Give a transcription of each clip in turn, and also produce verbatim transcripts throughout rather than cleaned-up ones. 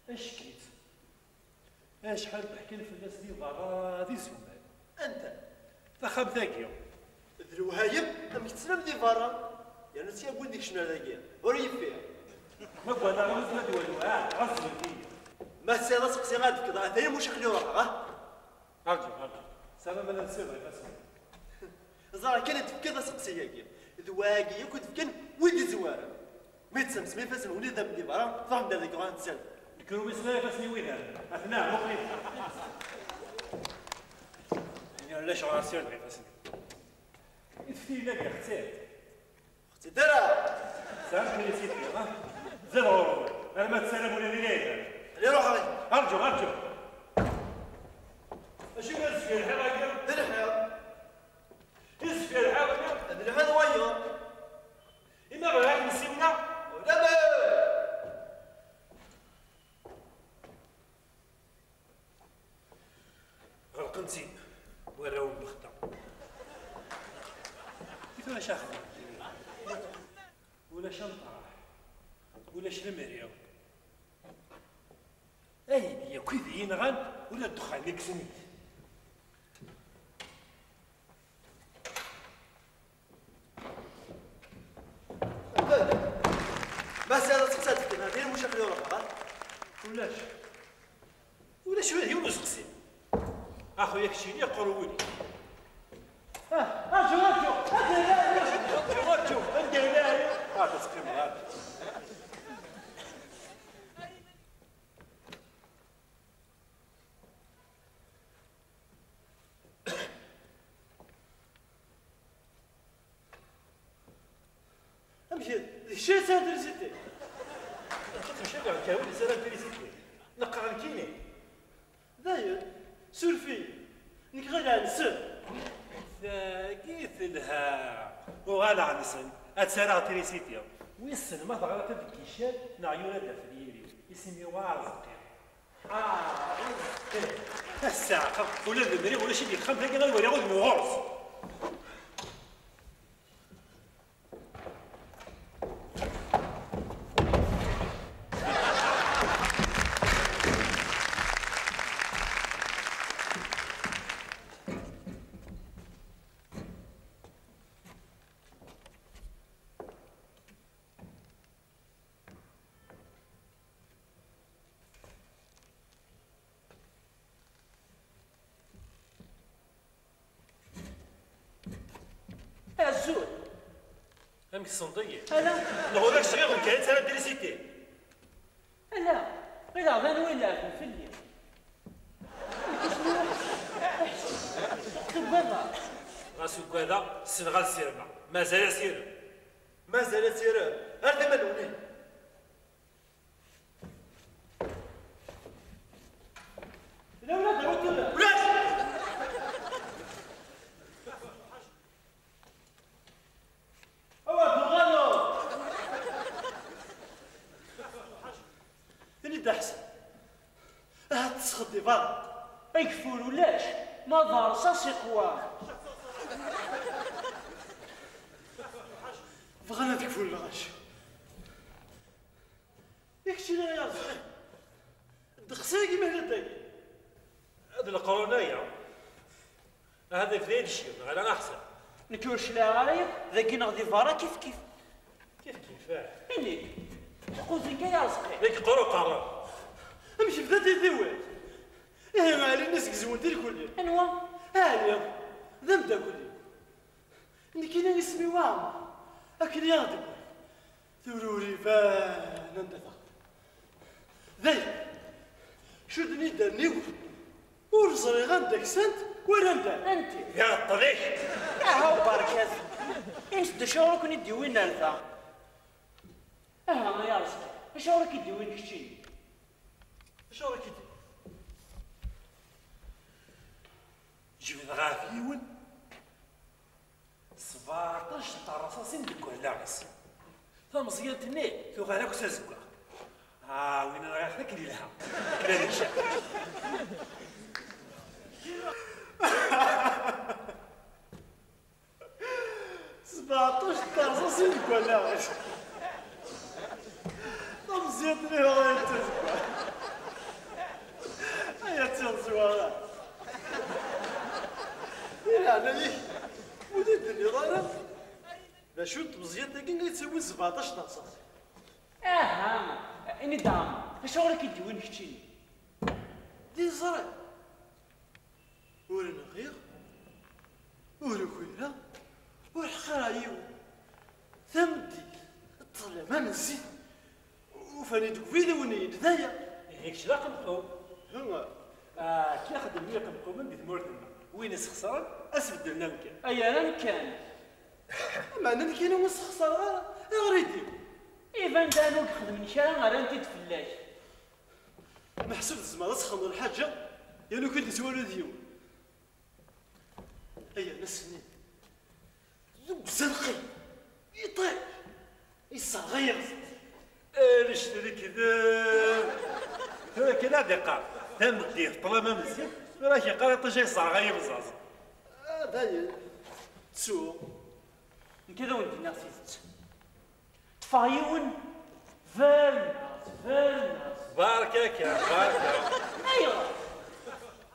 Ack-itt. Acḥal d-ḥkan fell-as di berra d izumal. Anta? Taxxamt-agi. D lewhayem, amek teslam di berra? Yerna sya wwin deg ccna dagi. Ur yeffiɣ. Ma gganeɣ ur d walu, ah, ɣas zewǧ-iyi. Ma tesɛiḍ aseqsi ad d-tefkeḍ, atan mucaxli ruḥeɣ, ah. Arǧu, arǧu. Sarameɣ ad nsiɣ ifassen. Ẓer kan ad d-tefkeḍ aseqsi-agi. D wagi yakk i d-fkan wid izwaren. Mi tsemsem ifassen-nwen d ameddi berra, truḥem-d ar deg ɣur-nsen. Nekk ur wissen ara ifassen-iw idan. Atna, muqel-it. Ini ulac ɣur-s irbeḥ ifassen-iw. I teftiyin-agi xtir. Xtir dara! Tesɛam trisiti, ha? Zad ɣur-wen. Arma tessaram ula d ilaydan. Xli ruḥ ɣi. Arǧu, arǧu. Acu i d-zfir lḥiḍ-agi? D lḥiḍ. I zfir lḥiḍ-agi? D lḥiḍ wayeḍ. Ima bɣiɣ ad k-nsiwneɣ? Ulamek! Ɣelqen-tt-id warraw n lbexda. I tura acu axeddim? Ulac ameṭraḥ, ulac lemri. Ayen yakk i d-yenɣan ula d ddexxan i yekksen-it. Ma sɛiḍ aseqsi ad d-tefkeḍ, ɣer diri mucaxli ur ruḥeɣ, ha? Ulac. Ulac ula d yiwen useqsi. Axuya keččini yeqqur wul-ik. Ah, arǧu, arǧu, arǧu, arǧu, arǧu, anda yella? Ah, tettqqimeḍ, arǧu. Amek d kečč ay yesɛan trisiti? Acu tmecḥiḍ ɣer kawil yesɛan trisiti? Neqqar nekkini. Dayen, suref-iyi. Nekk ɣileɣ nsel. Tagi telha. Uɣaleɣ nsel. Ad tt-rreɣ trisiti. Wissen ma teɣriḍ-t deg yical neɣ yura-d ɣef yiri. Isem-iw Arezqi. Ah, ass-a, ula d lemri ulac i d-yexxam tagi ad waliɣ udem ɣur-s. Azul. Amek tessneḍ-iyi? Ala. Neɣ ulac ɣiɣ nekk ad tara trisiti. Ala. Ɣileɣ d anwa ileɛben fell-i. Tuggadeḍ? Ɣas uggadeɣ, ssneɣ ad ssirmeɣ. Mazal asirem. Mazal asirem. Ar d iman-nwen. Yella ula d ṛṛuṭu? Ulac! Awa d uɣalo! Ini-d a Ḥsen. Ahat tesxeddibeḍ. Ageffur ulac, ma d rṣaṣ iqwa. Bɣan ad kfun lɣaci. I keččini ay Arezqi? Ddeqs-agi ma yella dagi? D leqrun aya. Ahat d afdayel cciḍ, neɣ ala aḥsab. Nekk ur cliɛeɣ ara yakk, dagi neɣ di berra kif kif. Kif kif, ah. Ini-d, tquzin-k ay Arezqi. Dagi qerru qerru. Amek bdant tidiwin? Ihi, Ɛli-nni seg Zwent irkelli. Anwa? Ɛli, d ameddakel-iw. Nekkini isem-iw Ɛmer, akken i aɣ-d-wwin. Tura ur iban anda teɣ-, dayen, cudden-iyi-d allen-iw, ur ẓriɣ anda ksant, wala anda. Anti? Iɛeṭṭel-ik! Aha, berkat! Ini-d acuɣer i ken-id-yewwin ar da? Aha, ay Arezqi, acuɣer i k-id-yewwin keččini? Acuɣer i k-id-, jebdeɣ ɣef yiwen, sbeɛṭac n terṣaṣin deg wallaɣ-is. Tameẓyant-nni tuɣal akk s azeggaɣ. Ah, win nɣiɣ-t akken yelha. Akken ad yecɛel. Sbeɛṭac n terṣaṣin deg wallaɣ-is. Tameẓyant-nni Acu n tmeẓyant-agi ay yettawin sbeɛṭac taṣaṣi? Aha, ini-d a Ɛmer, acuɣer i k-id-wwin keččini? D iẓri. Ur nɣiɣ, ur ugireɣ, ur ḥqireɣ yiwen. Tameddit, ṭṭlam am zzit, ufan-iyi deg ubrid, wen-iyi-d d aya. Ihi kečč d aqemqum. Ha. Ah, kra xeddmen yiqemqumen di tmurt-nneɣ. Win isexṣren, ad s-beddlen amkan. Ay ar amkan! Meɛna nekkini ur sexṣareɣ ara, ayɣer i d-iwwi? Iban d ayen ur ixedmen kra rran-t-id fell-ak. Meḥsub tzemreḍ ad txedmeḍ lḥaǧa, yernu ur k-id-ittwali d yiwen. Ay arnasni, deg uzalqi, iṭij, yesserɣay-aɣ. Anect lekdeb! Tura kan ad iqqar, tameddit, ṭṭlam am zzit, tura ad k-iqqar iṭij yesserɣay imẓaẓ. Ah, dayen, ttuɣ. Nekk ad awen-d-iniɣ tidet. Ṭṭfeɣ yiwen, tberneɣ, tberneɣ. Barka kan, barka. Ayɣer?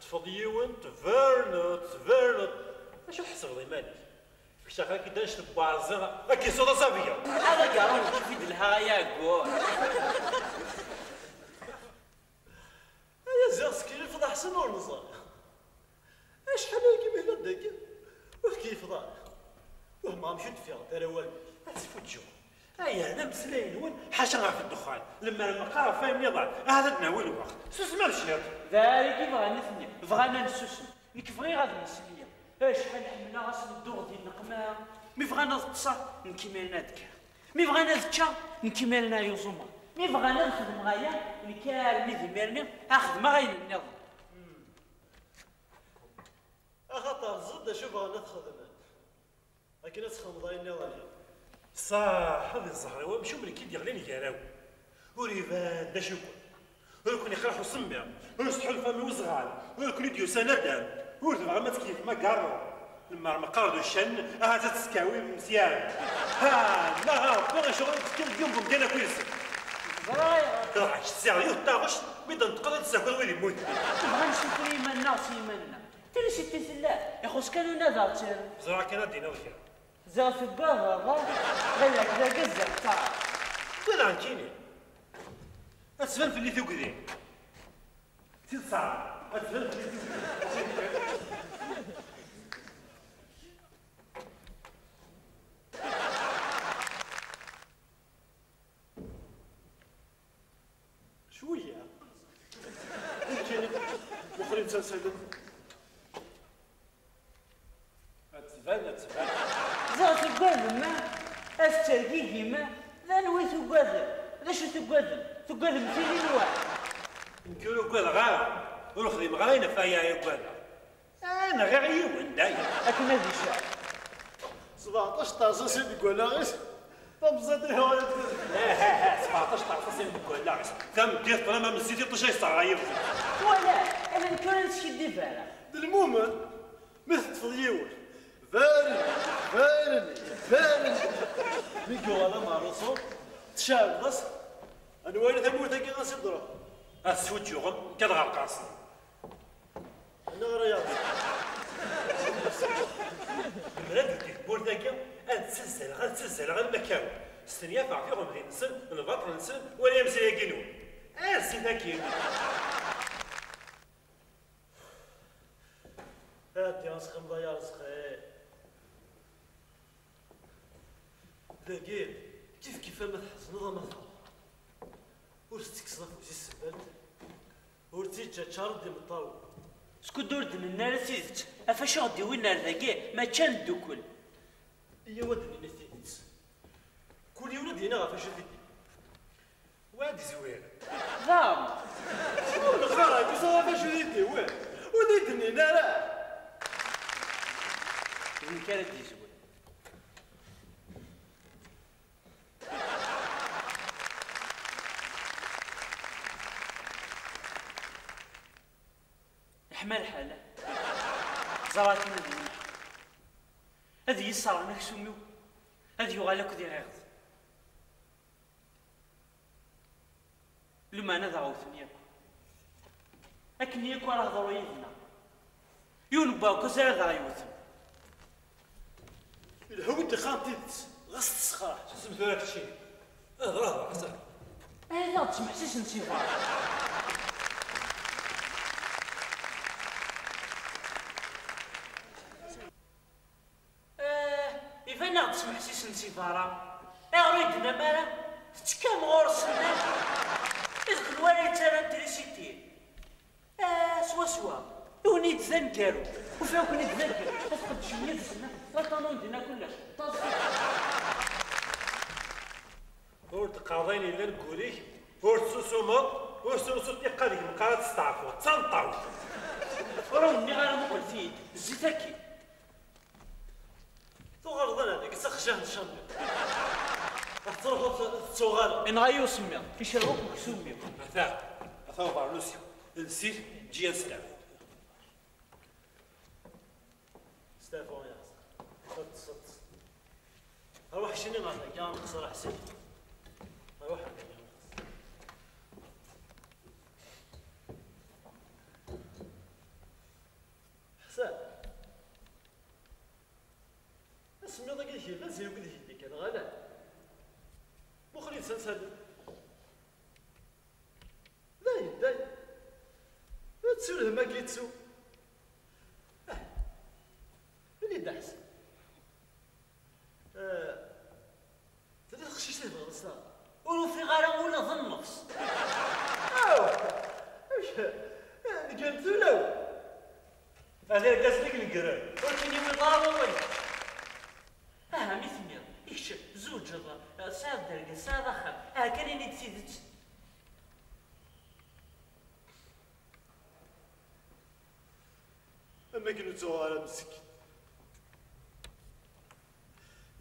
Ṭṭfeḍ yiwen, tberneḍ, tberneḍ. Acu tḥesbeḍ iman-ik? Kečč axir-k-id annect n uɛerẓi, ad k-isuḍ asabiya. Ala gaṛun kif i d-lha ay aɛeggur. Ay aziɣ, tkeyyfeḍ aḥsen ur neẓri. Acḥal ayagi mi tella dagi, ur tkeyyfeḍ ara. Wehmeɣ amek ur d-ffiɣent ara wallen-ik. Ad tfuǧǧuɣ. Ay yerna ameslay-nwen ḥaca ɣef ddexxan, lemmer meqqar ɣef wayen niḍen, ahat ad d-nawi lweqt. Susmem ciṭ! D ayagi bɣan nitni, bɣan ad nsusem. Nekk bɣiɣ ad mmeslayeɣ. Acḥal ḥemmleɣ ass n dduɣ di nneqma. Mi bɣan ad ṭṭseɣ, nekk imiren ad kkreɣ. Mi bɣan ad ččeɣ, nekk imiren ad yuẓumeɣ. Mi bɣan ad xedmeɣ aya, nekk armi d imir-nni ad xedmeɣ ayen nniḍen. Axaṭer ẓid d acu bɣan ad xedmen. Akken ad txedmeḍ ayen nniḍen. Ṣaḥ, ad iẓẓehṛ-iw amcum nekk i d-yeɣlin gar-awen. Ur iban d acu kan. Ur ken-iqerreḥ usemmiḍ, ur s-tḥulfam i uzɣal, ur ken-id-yusa nadam, ur tebɣam ad tkeyyfem agarru. Lemmer meqqar d uccan, ahat ad teskawim s yam. Ha, neɣ a Ṛebbi, acuɣer ur d-tekkiḍ deg yiwen n umkan akk yid-sen? Ẓriɣ. Tḍeḥ, ssiɣ yiwet taɣect, mi d-neṭqeḍ ad d-tessakiḍ wid yemmuten. Nebɣa ad nessuter iman-nneɣ s yiman-nneɣ. Trisiti tella, ixuṣ kan unadi ad tt-irr. Ẓriɣ kan ad d-tiniḍ kra. Ziɣ tugadeḍ, a? Balak d argaz ziɣ d taɛrabt. Wala nekkini. Ad tban fell-i tugdi. Tidet, ad tban fell-i tugdi. Cwiya. Nekkini, muqel-itt asalem. Ad tban, ad tban. Ẓer, tugadem, a? Ad tettergigim, a? D anwa i tugadem? D acu tugadem? Tugadem tili n wa? Nekk ur ugadeɣ ara. Ur xdimeɣ ara ayen ɣef waya i ugadeɣ. Ah, nɣiɣ yiwen, dayen. Akken ad icɛel. Sbeɛṭac ṭerṣasin deg wallaɣ-is, tamẓidt ihi ur yeddir. Ah, ah, ah, sbeɛṭac ṭerṣasin deg wallaɣ-is. Tameddit ṭṭlam am zzit, iṭij ay yesserɣay ibẓi. Twala, ala nekk ur neskiddib ara. D lmumen, mi teṭṭfeḍ yiwen, baren, baren, baren. Mi yuɣal am aruṣu, tceɛleḍ-as, ad nwali tamurt-agi ɣas i d-ruḥ. Ad sfuǧǧuɣen, nekk ad ɣerqeɣ s-, Annaɣ ara yaɣ. Lemmer ad d-tewwi tewwurt-agi, ad ttazzaleɣ, ad ttazzaleɣ alma kkawen. Stenyafeɣ tiɣemdin-nsen, lbaṭel-nsen, wala amsay-agi-nwen. Ar zzit akkin. Ɛeddi, a Sxemḍ ay Arezqi. Dagi, kif kif ama tḥezneḍ ama tferḥeḍ. Ur tettekkseḍ afus i ssebbat, ur tt-iǧǧa ččareḍ d imeṭṭawen. Skud ur d-nenni ara tidet, ɣef acu ɣ-d-iwin ar dagi, mačči ad neddukel. Iyyaw ad d-nini tidet. Kul yiwen ad d-yini ɣef acu t-id-iwwi. Wa ad d-izwir. Daɣ. Ur neqqar ara, tusa ɣef acu t-id-iwwi. Ur d-id-nnin ara. D nekk ara d-izwir. Yeḥma lḥal. Ẓer akken ad yemneḥ. Ad iyi-sserɣen aksum-iw, ad yuɣal akk d iɣiɣed. Lumeɛna ad aɣ-wten yakk. Akken yakk ara heḍru yid-neɣ. Yiwen n uɛekkaz ara d aɣ-yewten. Ilha win d-iqqaren tidet. Ɣas tesxerḥ. Susem tura keččini. Hder, hder, ata. Ay la ttmeḥsisen si beṛṛa. Eh, iban-aɣ-d ttmeḥsisen si beṛṛa. Ayɣer ur yi-d-tennam ara? Tettekkam ɣur-sen. I d kenwi ara yettarran trisiti. Ah, swaswa. Iwen-id d aneggaru. Ufiɣ-ken-id d aneggaru. Ad tqeddcem yid-sen. Laṭanun dinna kullec. Ṭaẓ. Ur d-qqareḍ ayen yellan deg wul-ik, ur tessusumeḍ, ur tesrusuḍ tiqqa deg meqqar ad testeɛfuḍ. D taneṭṭawt. Ur awen-nniɣ ara muqlet-iyi-d. Zzit akkin. Tuɣaleḍ ala deg s axjah n camiḍ. Ad truḥeḍ tettuɣaleḍ. Inɣa-yi usemmiḍ, icerreq uksum-iw. Ata, ata ubeṛnus-iw. Lsil, ǧǧi-yas-d. Steɛfu ya. Ṣeṭ, ṣeṭ. Arwaḥ keččini ɣer dagi, ad nqeṣṣer aḥsib. Arwaḥ ar dagi. Ḥsen. Asemmiḍ-agi d gma-s akked gma-k, neɣ ala? Muqel-it s ansa-nni. Dayen, dayen. Ttu lhemm-agi ttu. Ah. Ini-d a Ḥsen. Ah. Tella teqcict i tebɣiḍ ad s-taɣeḍ? Ur ufiɣ ara ula d nnefs. Aw! Amek? Deg-m tulaw? Ad irgazen i ineggren. Ur ken-iwiḍ ara wawal. Aha, mi tenniḍ, i kečč, tzewǧeḍ, tesɛiḍ-d argaz, tesɛiḍ axxam, aha kan ini-d tidet. Am akken ur ttuɣ ara meskin.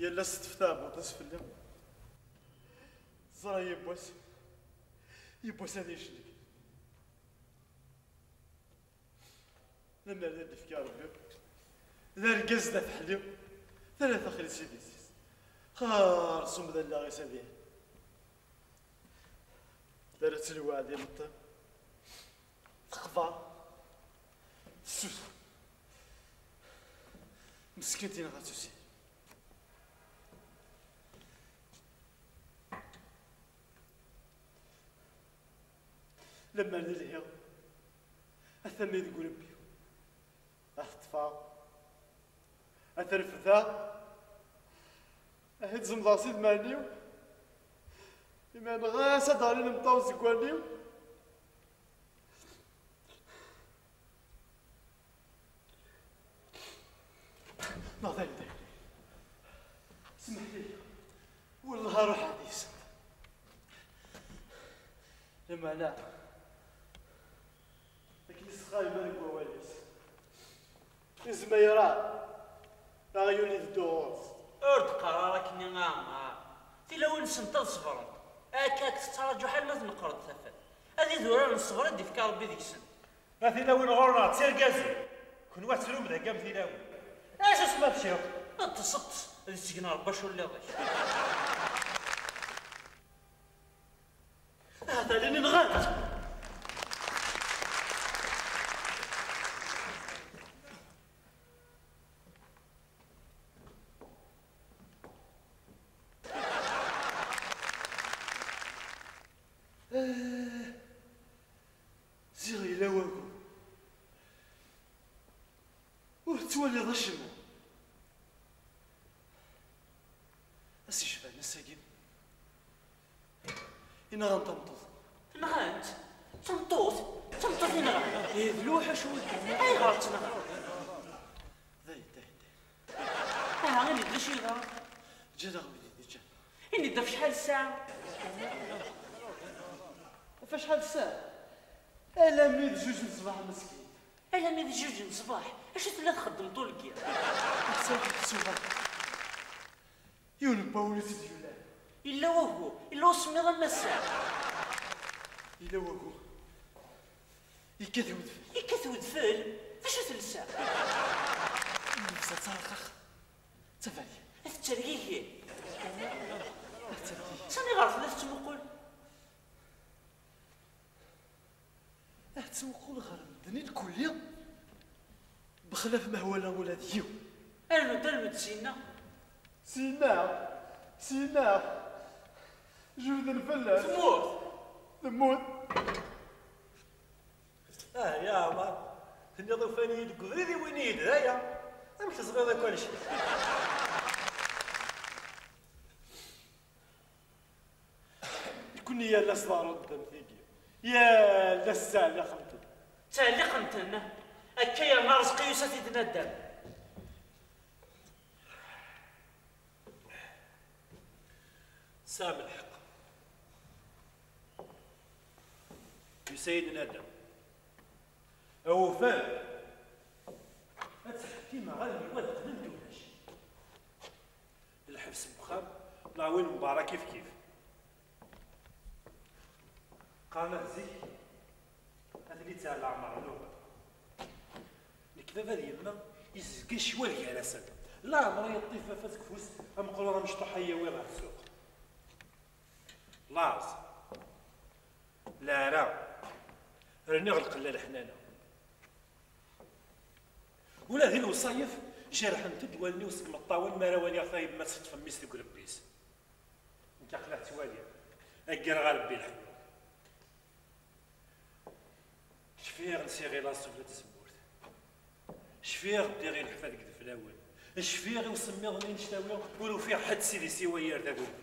Yal ass teṭṭef taɛebbuḍt-is fell-i. Teẓra yiwwas, yiwwas ad yecleg. Lemmer d ad d-ifka Rebbi, d argaz d afeḥli, terra taxlit s idis-is. Xerṣum d allaɣ-is ad ihi. Terra-tt lweɛd imeṭṭi. Teqber. Tessuter. Meskint yenɣa-tt usirem. Lemmer d lhiɣ, atan deg urebbi-w. Ad t-ṭṭfeɣ, ad t-refdeɣ, ad t-zemḍeɣ s idmaren-iw, imi ɣas ad d-ɣlin imeṭṭawen seg wallen-iw. Neɣ d ayen d ayen. Smeḥ-iyi, wellah ruḥ ad yis. Lameɛna, akken i s-qqar yemma deg wawal-is, izem ayṛan, aɣyul iteddu ɣur-s. Ur d-qqar ara akken-nni a Ɛmar. Tilawin-nsent ad ṣebrent. Akka ad tettraǧu ḥal ma tneqqer-d tafat. Ad idurar n ṣṣber i d-ifka Rebbi deg-sent. A tilawin ɣur-neɣ d tirgazin. Kenwi ad trum dagi am tilawin. Acu s ma teččiḍ? Ṭṭes, ṭṭes, ad isegneɣ Rebbi aculliḍ-ik. Ahat alin nɣan-t. Ah, ziɣ yella wagu. Ur tettwaliḍ acemma. Ass yecban ass-agi, i nɣan tameṭṭut. Nɣan-tt? Tameṭṭut? Tameṭṭut i nɣan? Ih, d lewḥuc wigi. Ayɣer tt-nɣan? Dayen, dayen, dayen. Aha, ini-d d acu yeḍran. Ǧǧan-aɣ wid i d-iǧǧan. Ini-d ɣef acḥal ssaɛa? Ɣef acḥal ssaɛa? Alammi d juj n ṣṣbeḥ meskin. Alammi d juj n ṣṣbeḥ, acu tella txeddem ṭul n yiḍ? Ad truḥ ad tsuɣal. Yiwen n wawal ur tt-id-yulal. Yella wagu, yella usemmiḍ am ass-a. Yella wagu. Yekkat wedfel. Yekkat wedfel? D acu telsa? Llebsa d tarqaqt. D taberya. Ad tettergigi. Ad tettergigi. Sani ɣer tella tettmuqul? Ad tettmuqul ɣer medden i lkulli, bexlaf ma hwala ula d yiwen. Arnu-d, arnu-d syenna. Syenna? Sina, jebden fell-as. Temmut. Temmut. Ah, ya Ɛmer, tenniḍ ufan-iyi deg ubrid, iwin-iyi-d d aya. Amek teẓriḍ akk annect-a? Nekkni yal ass d aruddem tigi. Yal ass ttɛelliqen-ten. Ttɛelliqen-ten? Akka yerna Rezqi yusa-t-id naddam. Tesɛam lḥeqq. Yusa-yi-d nadam. Awufan. Ad ttḥekkimeɣ almi wa d ddment ulac. Lḥebs n wexxam neɣ win n berra kif kif. Qqaren-ak zik, atni ttɛelliqen leɛmer n uɣur. Nekk baba d yemma, yezga ccwal gar-asen. Leɛmer yeṭṭif baba deg ufus, ameqqran amecṭuḥ ay yawi ɣer ssuq. Laẓ, leɛra, rniɣ lqella leḥnana. Ula di lewṣayef, jerḥent-d wallen-iw seg imeṭṭawen mi ara waliɣ tayemmat teṭṭef mmi-s deg urebbi-s. Nekk aql-aɣ ttwaliɣ, aggareɣ a Rebbi leḥlu. Cfiɣ nsiɣ i laṣel n tzemmurt. Cfiɣ ddiɣ i leḥfa deg ideflawen. Cfiɣ i usemmiḍ-nni n cctawi ur ufiɣ ḥedd s idis-iw ay irtaden.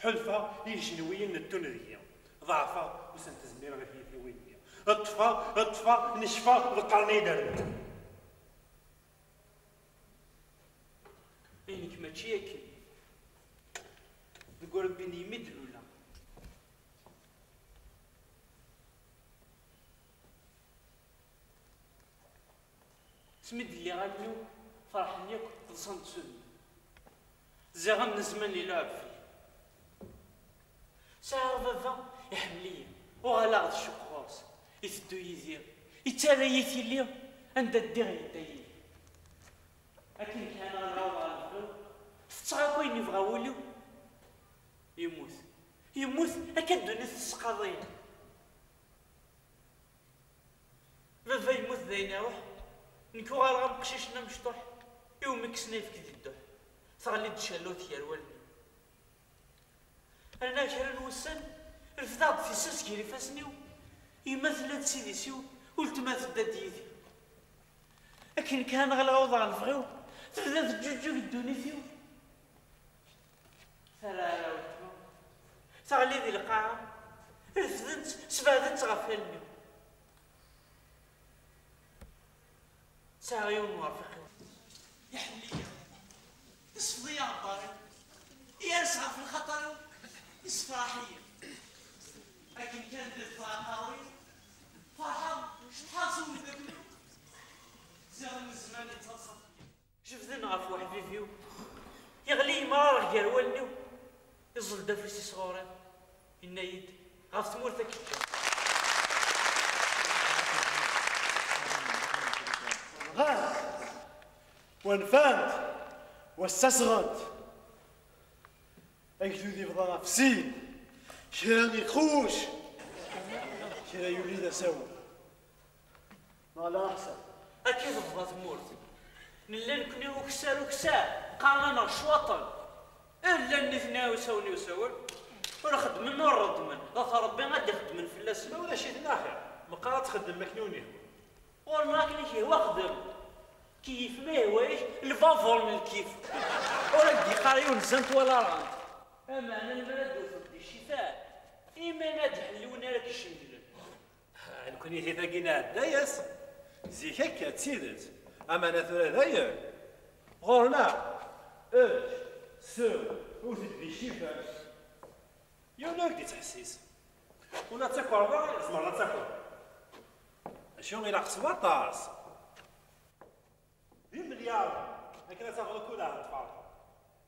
Ḥulfaɣ i ijenwiyen nettun deg-i. Ḍeɛfeɣ, ur sent-zmireɣ i tyitiwin-nni. Ṭṭfeɣ, ṭṭfeɣ, necfa, ḍeqqren-iyi-d rrmel. I nekk mačči akken. Deg urebbi n yimi d-luleɣ. Asmi d-lliɣ allen-iw ferḥen yakk, ḍsant s udem. Ziɣ am nnezman iluɛeb fell-i. Sɛiɣ baba iḥemmel-iyi, uɣaleɣ d ccuk ɣur-s, iteddu yid-i, ittarra-yi tili, anda ddiɣ yedda yid-i. Akken kan ɣaleɣ ɣer lebɣi-w, tetteɣ akk ayen yebɣa wul-iw. Yemmut. Yemmut, akka ddunit tesqaḍ-iyi. Baba yemmut d ayen iruḥ, nekk uɣaleɣ am uqcic-nni amecṭuḥ, iwumi kksen ayefki di dduḥ. Teɣli-d tcallawt gar wallen-iw. Rna kra n wussan, refdeɣ-d tissas gar ifassen-iw. Yemma tella-d s idis-iw, uletma tedda-d yid-i. Akken kan ɣleɣ awḍeɣ lebɣi-w, tebda teǧǧuǧǧug ddunit-iw. Tarara weltma teɣli di lqaɛa, refden-tt, sbeɛden-tt ɣef wallen-iw. Sɛiɣ yiwen n werfiq-iw. Iḥemmel-iyi. Isfeḍ-iyi aɣebbar-iw. Yers ɣef lxaṭer-iw. Yessefraḥ-iyi. Akken kan d-iffeɣ aqerruy-iw, ferḥeɣ, ceṭṭḥeɣ s umeddakel-iw. Ziɣ nnezman yettaḍsa fell-i. Jebden ɣef weḥbib-iw, yeɣli yemrareɣ gar wallen-iw, iẓẓel-d afus-is ɣur-i, yenna-yi-d: "Ɣef tmurt ad k-ǧǧeɣ." Bɣant, wa nfant, wa ssasɣent. Agdud yebḍa ɣef sin, kra ixuc, kra yuli d asawen. Neɣ ala aḥsan. Akka i tebḍa tmurt. Nella nekni ukessar ukessar, qqaren-aneɣ ccwaṭen. Llan nitni usawen i usawen, ur xeddmen ur reddmen, d at Rebbi ad d-ixeddmen fell-asen. Ma ulac-iten axir, meqqar ad txeddmem akken i wen-ihwa. Ɣur-neɣ akken i k-ihwa xdem. Keyyef ma ihwa-yak lbabur n lkif. Ur ak-d-yeqqar yiwen zzant wala rɣant. Ameɛna lemmer ad d-tewteḍ di ccita, iman ad d-ḥellun ara k-icenglen. Nekkni di tagi nɛedda-yas. Zik akka d tidet. Ameɛna tura dayen. Ɣur-neɣ, ečč, sew, wwet-d di ccifan. Yiwen ur k-d-ittḥessis. Ula d takerḍa tzemreḍ ad takeḍ. Acu ilaq s waṭas. D imelyaṛen akken ad taɣeḍ kul ɛam tferḥeḍ.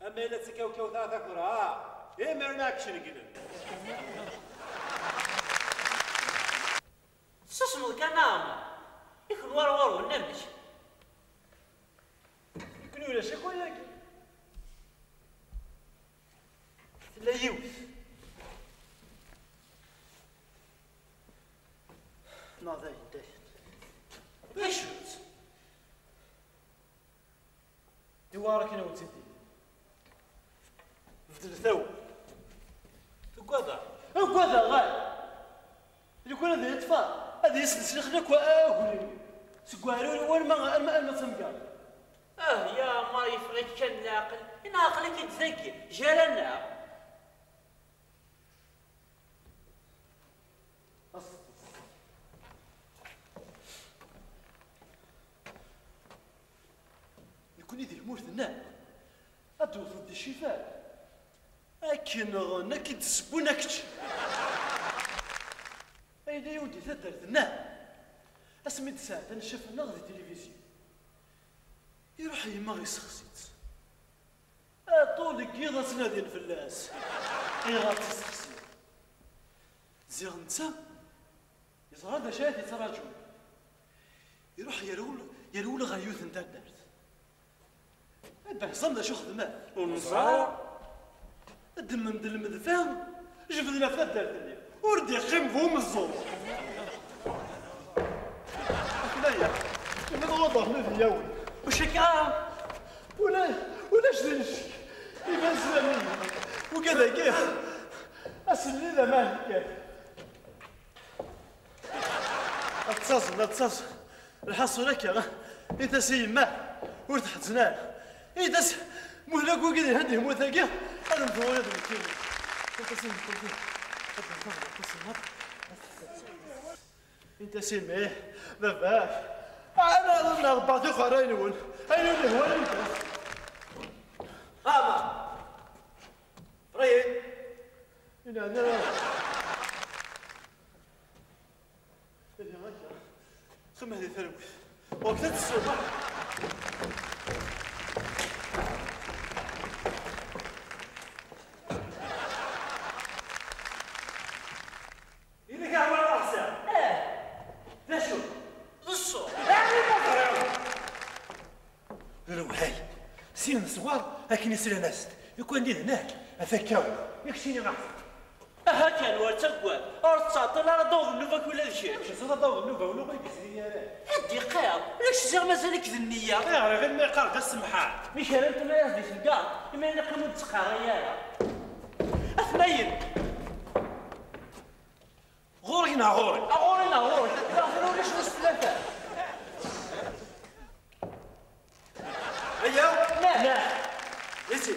Ama yella d tikawkawt ara takeḍ, ah, imiren ad k-cenglen. Tessusmeḍ kan a Ɛmer, i kenwi ara ɣur-wen amek? Nekkni ulac akk ayagi. Tella yiwet. Neɣ dayen, dayen. D acu-tt? Iwara kan a wen-tt-id-ini. Zlet-awen. Tugadeḍ? Ugadeɣ, ɣer. Lukan ad yeṭṭef, ad yesles lexla akk aglim. Seg uɛrur arma, arma, arma d tamgerḍt. Ah, ya Ɛmer, yeffeɣ-ik kan leɛqel. Neɣ aql-ik-id dagi, gar-aneɣ. Nekkni di tmurt-nneɣ, ad d-tewteḍ di ccifan. Akken nɣen, ad k-id-ssewwen akečč. Ayla-yaw di taddart-nneɣ, asmi d-sɛeddan ccaf-nneɣ di tilivizyu, iruḥ yemma ɣ-isexsi-tt. Aṭul n yiḍ ad ttnadin fell-as. Ayɣer tt-issexsi? Ziɣ netta yeẓra d acu ay t-ittraǧun. Iruḥ yerwel, yerwel ɣer yiwet n taddart. Abehẓam d acu xedmen? Ur neẓra. Ddmen-d lmedfa, jebden ɣef taddart-nni. Ur d-iqqim bu umeẓẓuɣ. Aklaya, iwweḍ waḍar-nni d iyawen. Ucek, ah! Ula, ulac di ncek. Iban slan-iyi. Ugad-agi, ass-nni d amahil kan. Ad ttaẓen, ad ttaẓen. Lḥaṣul akka, init-as i yemma, ur teḥzen ara. Init-as, muhla deg wagi di had yemmut-agi, ad nteḍ ula d nekkini. Init-as i yemma, ad nteḍ ula d nekkini. Init-as i mmi, baba, ana ad nɛebber tixxaray-nwen. Ayen ur nehwa ara init-as. Ama, Fṛayed. Ina, ina. Ihi akka, xemmeḥ di talwit. Waqt ad tessuma. Yella kra wara ɣer ḥsab? Eh. D acu? D ṣṣuṛ. Ɛni ma teẓriḍ? D lewhay. Sin n ṣṣwar akken i slan-as-d. Lukan d idenah, ata kkawen. Yak ttini ɣer. Aha kan, ur ttaggad. Ur tettɛeṭṭil ara ad d-awḍen nnuba-k ula d kečč. Acu ad d-awḍen nnuba-wen ur yezri ara? Ad d-iqqar. Ulac ziɣ mazal-ik d nniya. Ayɣer iɣil ma yeqqar-d asemḥan? Mi kra n tama-yas di temgar, imi neqqim ur d-ttqarri ara. Atmayen. Ɣur-i neɣ ɣur-i? A ɣur-i neɣ ɣur-i? Daxel ulac wis tlata. Aya? Nah, nah. Isi.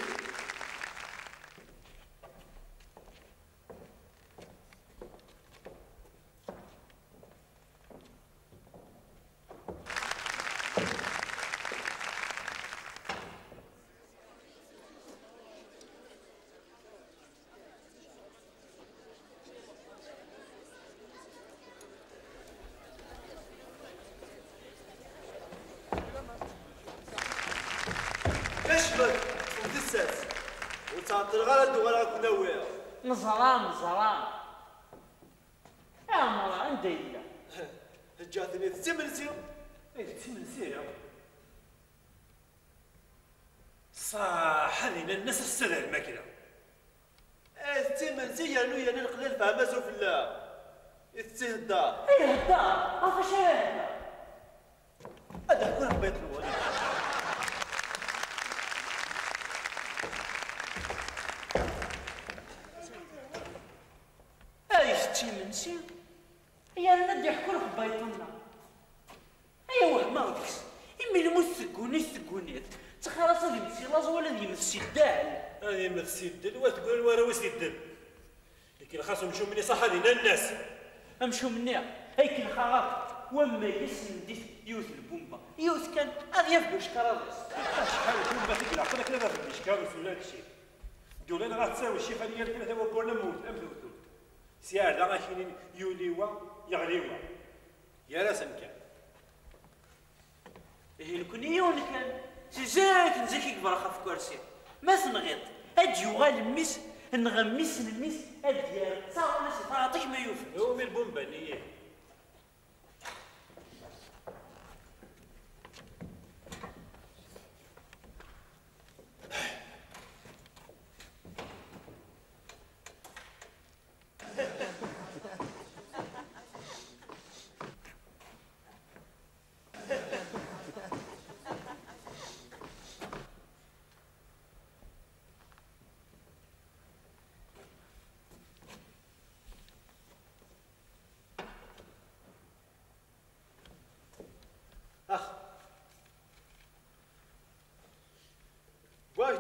Kecmet, ṭṭfem tissas. Ur ttɛeṭṭileɣ ara ad d-uɣaleɣ ad ken-awiɣ. Neẓra, neẓra. Ɛmer, anda yella? Ǧǧiɣ-ten itett imensi. Itett imensi? Ṣaḥ, ad inan-as ass-a d lmakla. Itett imensi yernu yerna leqlal fehma sufella. Itett ihedder. Ihedder? Ɣef wacu ara ihedder? Ad d-ḥkuɣ ɣef bayeṭ-nwen. Ay itett imensi, yerna ad d-iḥku lexbayṭ-nneɣ. Aya wehmeɣ deg-s. Imi lmut tegguni-t, tegguni-t. Ttaxir-as ad yemmet si laẓ wala ad yemmet si ddel. Ad yemmet si ddel, wa tegguni warraw-is di ddel. Ikellex-as umcum-nni ṣaḥa di nanna-s. Amcum-nni, ay kellex-aɣ akk. Wamma yas-nnent yiwet lbumba, yiwet kan, ad yaf buckaṛ ad-is. Acḥal n lbumbat i ileɛqen akken ad afent buckaṛ ur tura kcif. Ddula neɣ ad tawi ccix ad yal tlata wagguren am wet-, am tewtult. Si ar da akinin yuli wa, yeɣli wa. Gar-asen kan. Ihi nekni yiwen kan, si zik n zik i yebrek ɣef ukersi. Ma tenɣiḍ, ad d-yuɣal mmi-s, neɣ mmi-s n mmi-s, ad d-yerr d taɣawla si taɛaṭ-ik ma yufa-tt. Iwumi lbumba-nni ihi?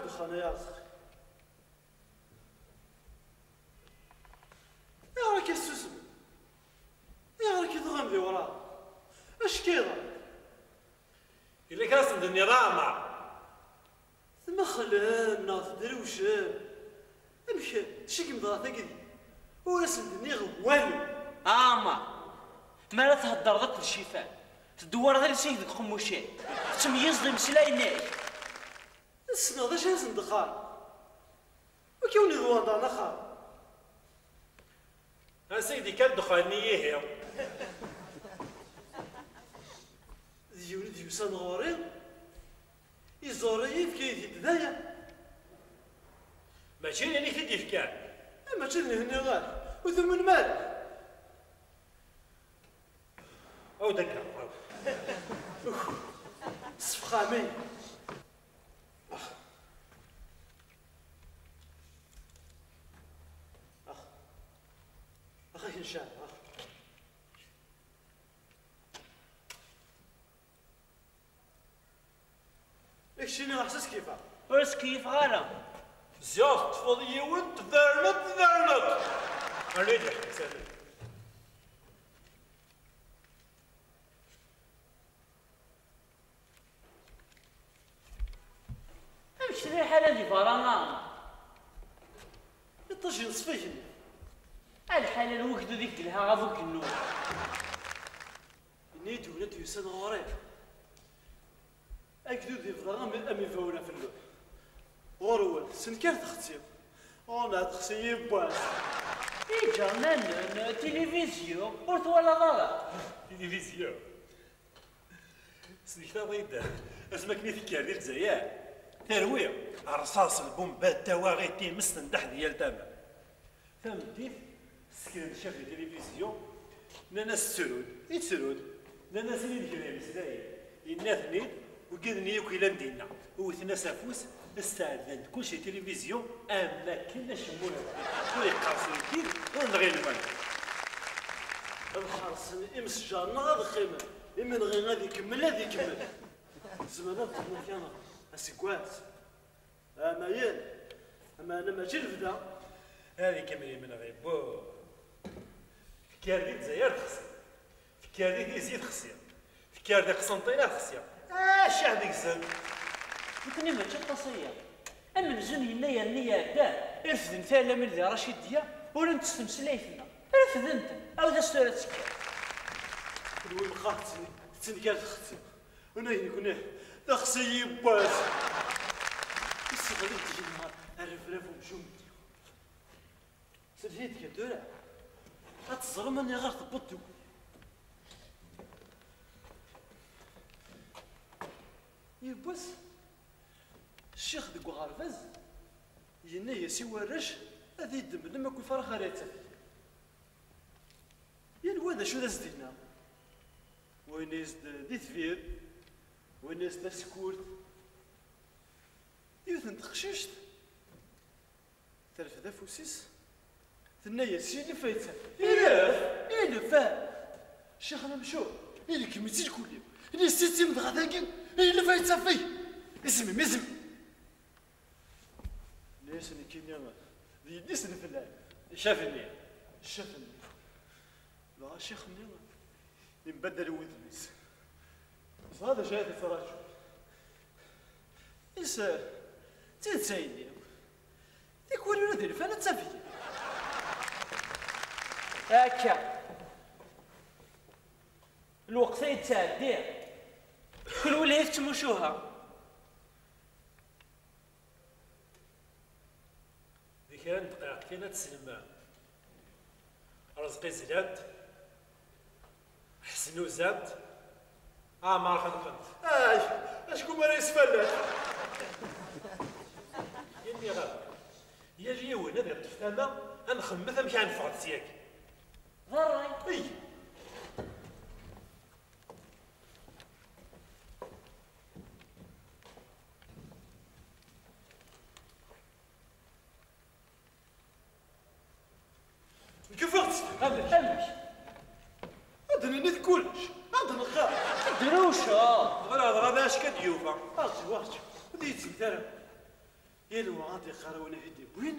Lxan ay Arezqi. Ayɣer akka tessusmem? Ayɣer akka tɣam di wraɣ? Acu k-yeḍran? Yella kra sen-d-nniḍ a Ɛmer? Tmexlem neɣ tedrewcem? Amek tcikkem dɣa tagi deg-i? Ur asen-d-nniɣ walu. A Ɛmer, mi ara theddreḍ akked Cifan, tdewwareḍ iles-ik deg uqemmuc-ik, tettmeyyizeḍ imeslayen-ik. Ssneɣ d acu ara sen-d-qqareɣ. Wi k-iwen-iḍwan daɣen axxam? Ansi i d-ikka ddexxan-nni ihi? D yiwen i d-yusan ɣur-i, iẓur-iyi, yefka-yi-t-id d aya. Mačči d ayen i k-t-id-yefkan? Eh, mačči d Mhenni, ah, ur tumnem ara. Aw d akka, aw. Ssefxam-iyi. Ax. Ax, ax, ax, ax. Keččini ḥṣiɣ kifeɣ. Ur skeyyifeɣ ara. Ziɣ teṭṭfeḍ yiwen, tberneḍ, tberneḍ. Rnu-d leḥbas-agi. Amek tella lḥala di berra, a? Iṭij yeṣfa igenni. A lḥala n wegdud i yelha ɣef ugennu. Yenna-yi-d win ad d-yusan ɣur-i. Agdud yebḍa am, am ibawen ɣef lluḥ. Ɣur-wen, tessenkar texsi. Ɣur-neɣ texsi yiwwas. Iǧernanen, tilivizyu, ur twalaḍ ara? Tilivizyu? Tesmektaḍ-iyi-d asmi akken i tekker di Lezzayer, terwi. Rṣaṣ, lbumbat, tawaɣit, times tendeḥ di yal tama. Tameddit, ssekren-d ccaf di tilivizyu, nnan-as ttru-d, ittru-d. Nnan-as ini-d kra imeslayen. Yenna-ten-id, wigad-nni akk yellan dinna. Wwten-as afus, sɛeddan-d kullec di tilivizyu, am wakken acemma ur, ur iqqers yeddin, ur nɣil walu. Ad ḥersen imsejjar-nneɣ ad qqimen, imenɣi ad ikemmel, ad ikemmel. Zemren ad ṭṭfen akka aseggas. Amayen, amana mačči lebda. Ad ikemmel imenɣi, buh. Tekker di Lezzayer texsi, tekker di Tizi texsi, tekker di Qsenṭina texsi. Ah, ccah deg-sen! Nekni mačči aṭas aya. Amenzu n yennayer-nni iɛeddan, refden tiɛellamin di Racid Diya, urant s tmeslayt-nneɣ. Refdent, awd-as tura ad tekker. Kenwi meqqar tetten-, tettenkar texsi. Unag nekni, d axsi yiwwas. Isseɣli-d gma rrebrab umcum-nni. Slet-iyi-d kan tura, ad teẓrem aniɣer tewweḍ tewwurt. Yiwwas, ccix deg uɣerbaz yenna-yas i warrac ad iddem lem akk ifrax ara yettaf. Yal wa d acu d as-d-yenna. Wa yenna-yas-d d itbir, wa yenna-yas d tasekkurt. Yiwet n teqcict terfed afus-is, tenna-yas: "Ilef ay ttaf." "Ilef? Ilef, ah!" Ccix Lemcur, ilkem-itt ilkulli, ini-as: "Tittim dɣa dagi, ilef ay ttaf." "Izmim, izmim." Nni-as: "Nekkini d yelli-s n flan." Ccaf-nni. Ccaf-nni. Dɣa ccix-nni yembaddal wudem-is. Yeẓra d acu ara t-ittraǧun. Is, d tidet a yelli. Tikwal ula d ilfan ad tafeg. Akka. Lweqt ay yettɛeddi. Kenwi lhi tettmucuha. Di kra n ddqayeq kan ad teslem. Rezqi zlan-t, Ḥsen uzan-t, Ɛmer xenqen-t. Ay, acku mi ara yesfallat. Yenniɣ-am, yal yiwen ad iṭṭef tama, ad nxemmet amek ara neffeɣ seg-agi. D ṛṛay. Ey! Nekk ufiɣ-tt. Amek? Amek? Ad d-nini d kullec. Ad d-nqer. Drewceḍ. Ɣer dɣa d acu akka d-yufa? Rǧu, rǧu. Ur d-yettmet ara. Ilwa ad iqqar win i t-id-iwwin,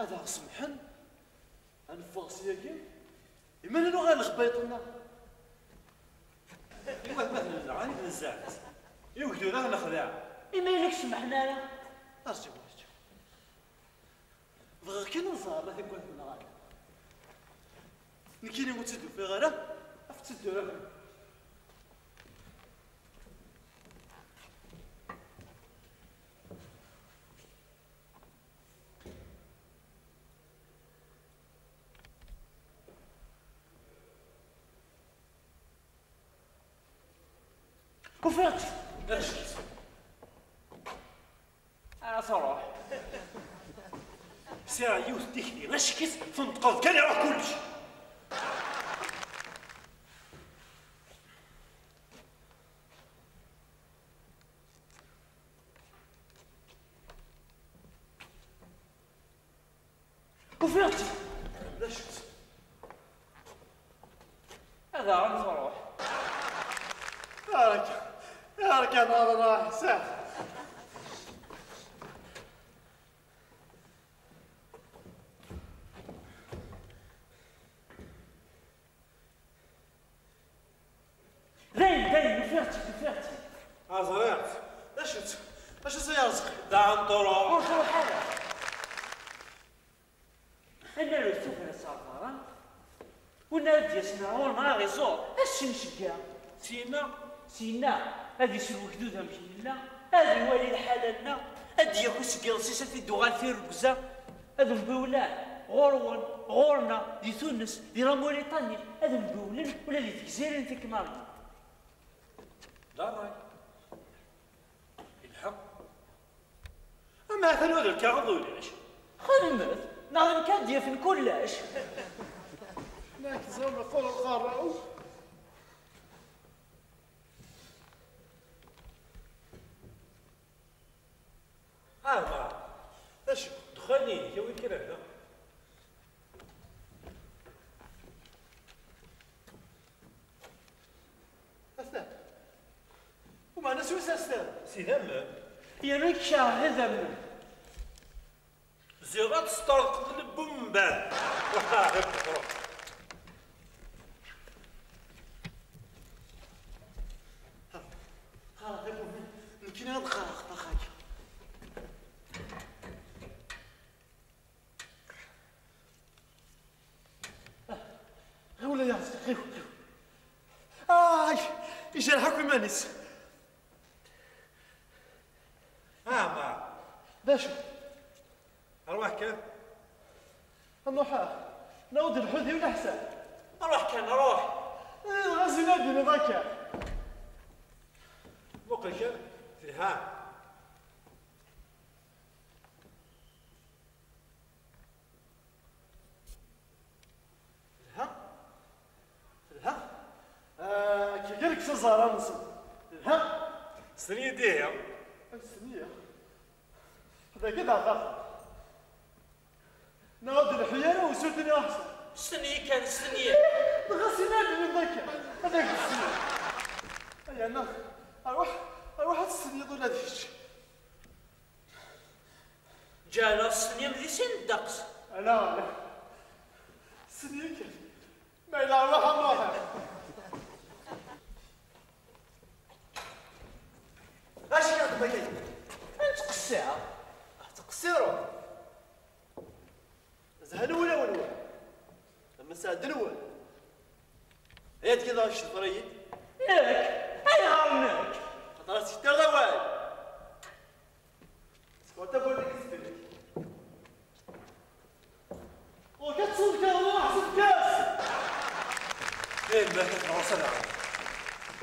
ad aɣ-semḥen, ad neffeɣ syagi, iman-nneɣ ɣer lexbayṭ-nneɣ. I watmaten-nneɣ, ad nezɛef. I ugdud ad nexdeɛ. Iman-nnek semḥen ara? Rǧu, rǧu. Bɣiɣ kan ad ẓreɣ ma tuggadem neɣ ala. Nekkini ur tt-id-ufiɣ ara, af tteddur akk. Ufiɣ-tt! Ad truḥ. Sɛiɣ yiwet n tikti, acek-itt tenṭqeḍ kan iruḥ kullec. Ufiɣ-tt! D acu-tt? Ad aɣ-n truḥ. Arka, arka, neɣ nruḥ, saḥ. Dayen, dayen, ufiɣ-tt-id, ufiɣ-tt-id. Ah, ẓriɣ-tt. D acu-tt? D acu-tt ay Arezqi? D aɛenṭuṛu. Ur truḥ ara. Ad naru tuffra s ɣer berra. Win ara d-yasen ar ɣur-neɣ ad aɣ-iẓur, ad s-nceggeɛ. Syenna? Syenna, ad isel wegdud amek nella, ad iwali lḥala-nneɣ, ad d-yaku seg iḍes-is ad t-id-uɣal tirrugza, ad mbiwlen ɣur-wen, ɣur-neɣ, di Tunes, di la Mauritanie, ad mbiwlen ula di tegzirin tiknarin. D ṛṛay. Yelha. Ama atan ula d lkaɣeḍ ulac. Xedmet, neɣ d nekk ad d-yafen kullec. Nekk ẓriɣ meqqer lqerra-w. Ah, ma. D acu? Ddexxan-inek, awi kra da. Atan. Umeɛna s wis asten. S idammen. Yerna yekreh idammen. Ziɣ ad tesṭerḍqeḍ lbumban. Ruḥ qqar ɣef ṭṭrad. Qqar ɣef ṭṭrad. Nekkini ad qqareɣ ṭaxak. Ɣiwel ay Arezqi, ɣiwel, ɣiwel. Ay, ijerḥ akk iman-is. Ah, ma. D acu? Arwaḥ kan. Nruḥ, ah. Nɛawed lḥut i uneḥsab. Arwaḥ kan, arwaḥ. Eh, ɣas inadi-nni akka. Muqel kan, telha. Telha? Telha? Ah, akka gar-k s aẓar-a-nsen. Telha? Stenyi-d ihi. Stenyi? Dagi d aɣaxer. Neɣ ad d-lḥu ara usurtni aḥsan. Stenyi kan, stenyi. Dɣa s inadem d akka. Ad ak-d-stenyi. Ay, anaɣ. Arwaḥ, arwaḥ ad testenyiḍ ula d kečč. Ǧǧan-aɣ s tnyam di sin ddeqs. Ala, ala. Sni kan. Ma yella ṛwaḥ a Muḥ. Acu yeɣdem akka? Nettqeṣṣir. Tettqeṣṣireḍ. Zhan wulawen-nwen. Ama sɛedden-wen. Ay ad kid ɣef ccfer-iyi-d. Nekk? Ayɣer nekk? Xaṭer ad s-yetter d awal. Sfeḍ tawwurt-ik s ttbibek. Ur k-ttṣedkeɣ wala ḥseb kas. Eh, ma ḥseb ɣur-s ad aɣeɣ.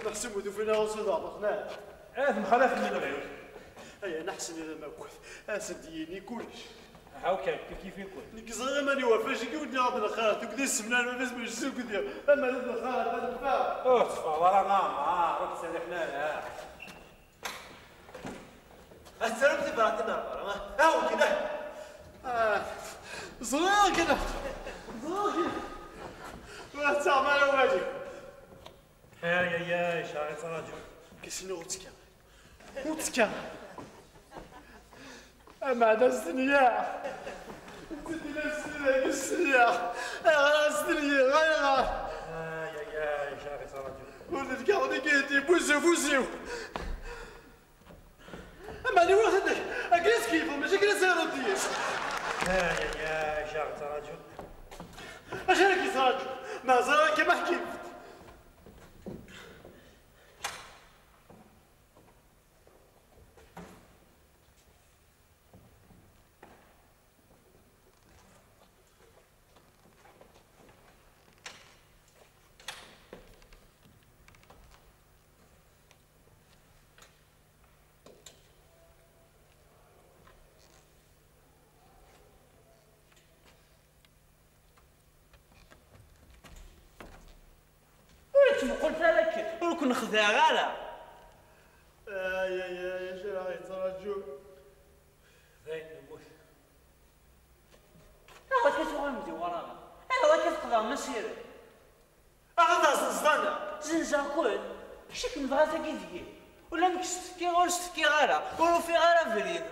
Meḥsub ur tufin ara ɣur-s ad aɣeɣ, neɣ? Eh, temxalaf n lɣiwet. Aya, neḥsen idan akk. As-d-yini kullec. Aha, ok, kif kif ikun. Nekk ẓriɣ iman-iw ɣef wacu i wen-nniɣ ad nxarat, akked issemlan ur d-isem ur sugdiɣ. Ama d nxarat, ad nfeɛ. Ur teffɣeḍ ara, neɣ, neɣ, ur k-ttserriḥen ara. Ad tettarum tibratin ar berra, ha? Aw, kina! Ah, ẓriɣ kina! Ẓriɣ kina! Ur tettaɣem ara awal-iw. Ay, ay, ay, cɛer yettraǧu. Kisni ur ttekka. Ur ttekka. Ameɛna s-tenyaɣ. Nsent-d-ila s-tenyaɣ. Ayɣer a s-tenyiɣ? Ayɣer? Ay, ay, ay, acu ara yettṛaǧu? Ur d-lkaɣ nekk-id, yewwi-s ufus-iw. Ameɛna iwet-d, akken ad s-keyyfeɣ, mačči akken ad s-aruɣ deg-s. Ay, ay, ay, acu ara yettṛaǧu? Acu ara k-yettṛaǧu? Ma ẓriɣ akka ma ḥkimt. Ur ttmuqulet ara akken, ur ken-xdiɛeɣ ara. Ay, ay, ay, acu ara ɣ-yettṛaǧun? Dayen nemmut. Ayɣer akka tuɣalem d iwraɣen? Ayɣer akka tqeḍɛem asirem? Ahat zenzen-aneɣ. Zenzeɣ-ken? Kečč akken dɣa tagi deg-i. Ulamek s-tefkiɣ ur s-tefkiɣ ara, ur ufiɣ ara abrid.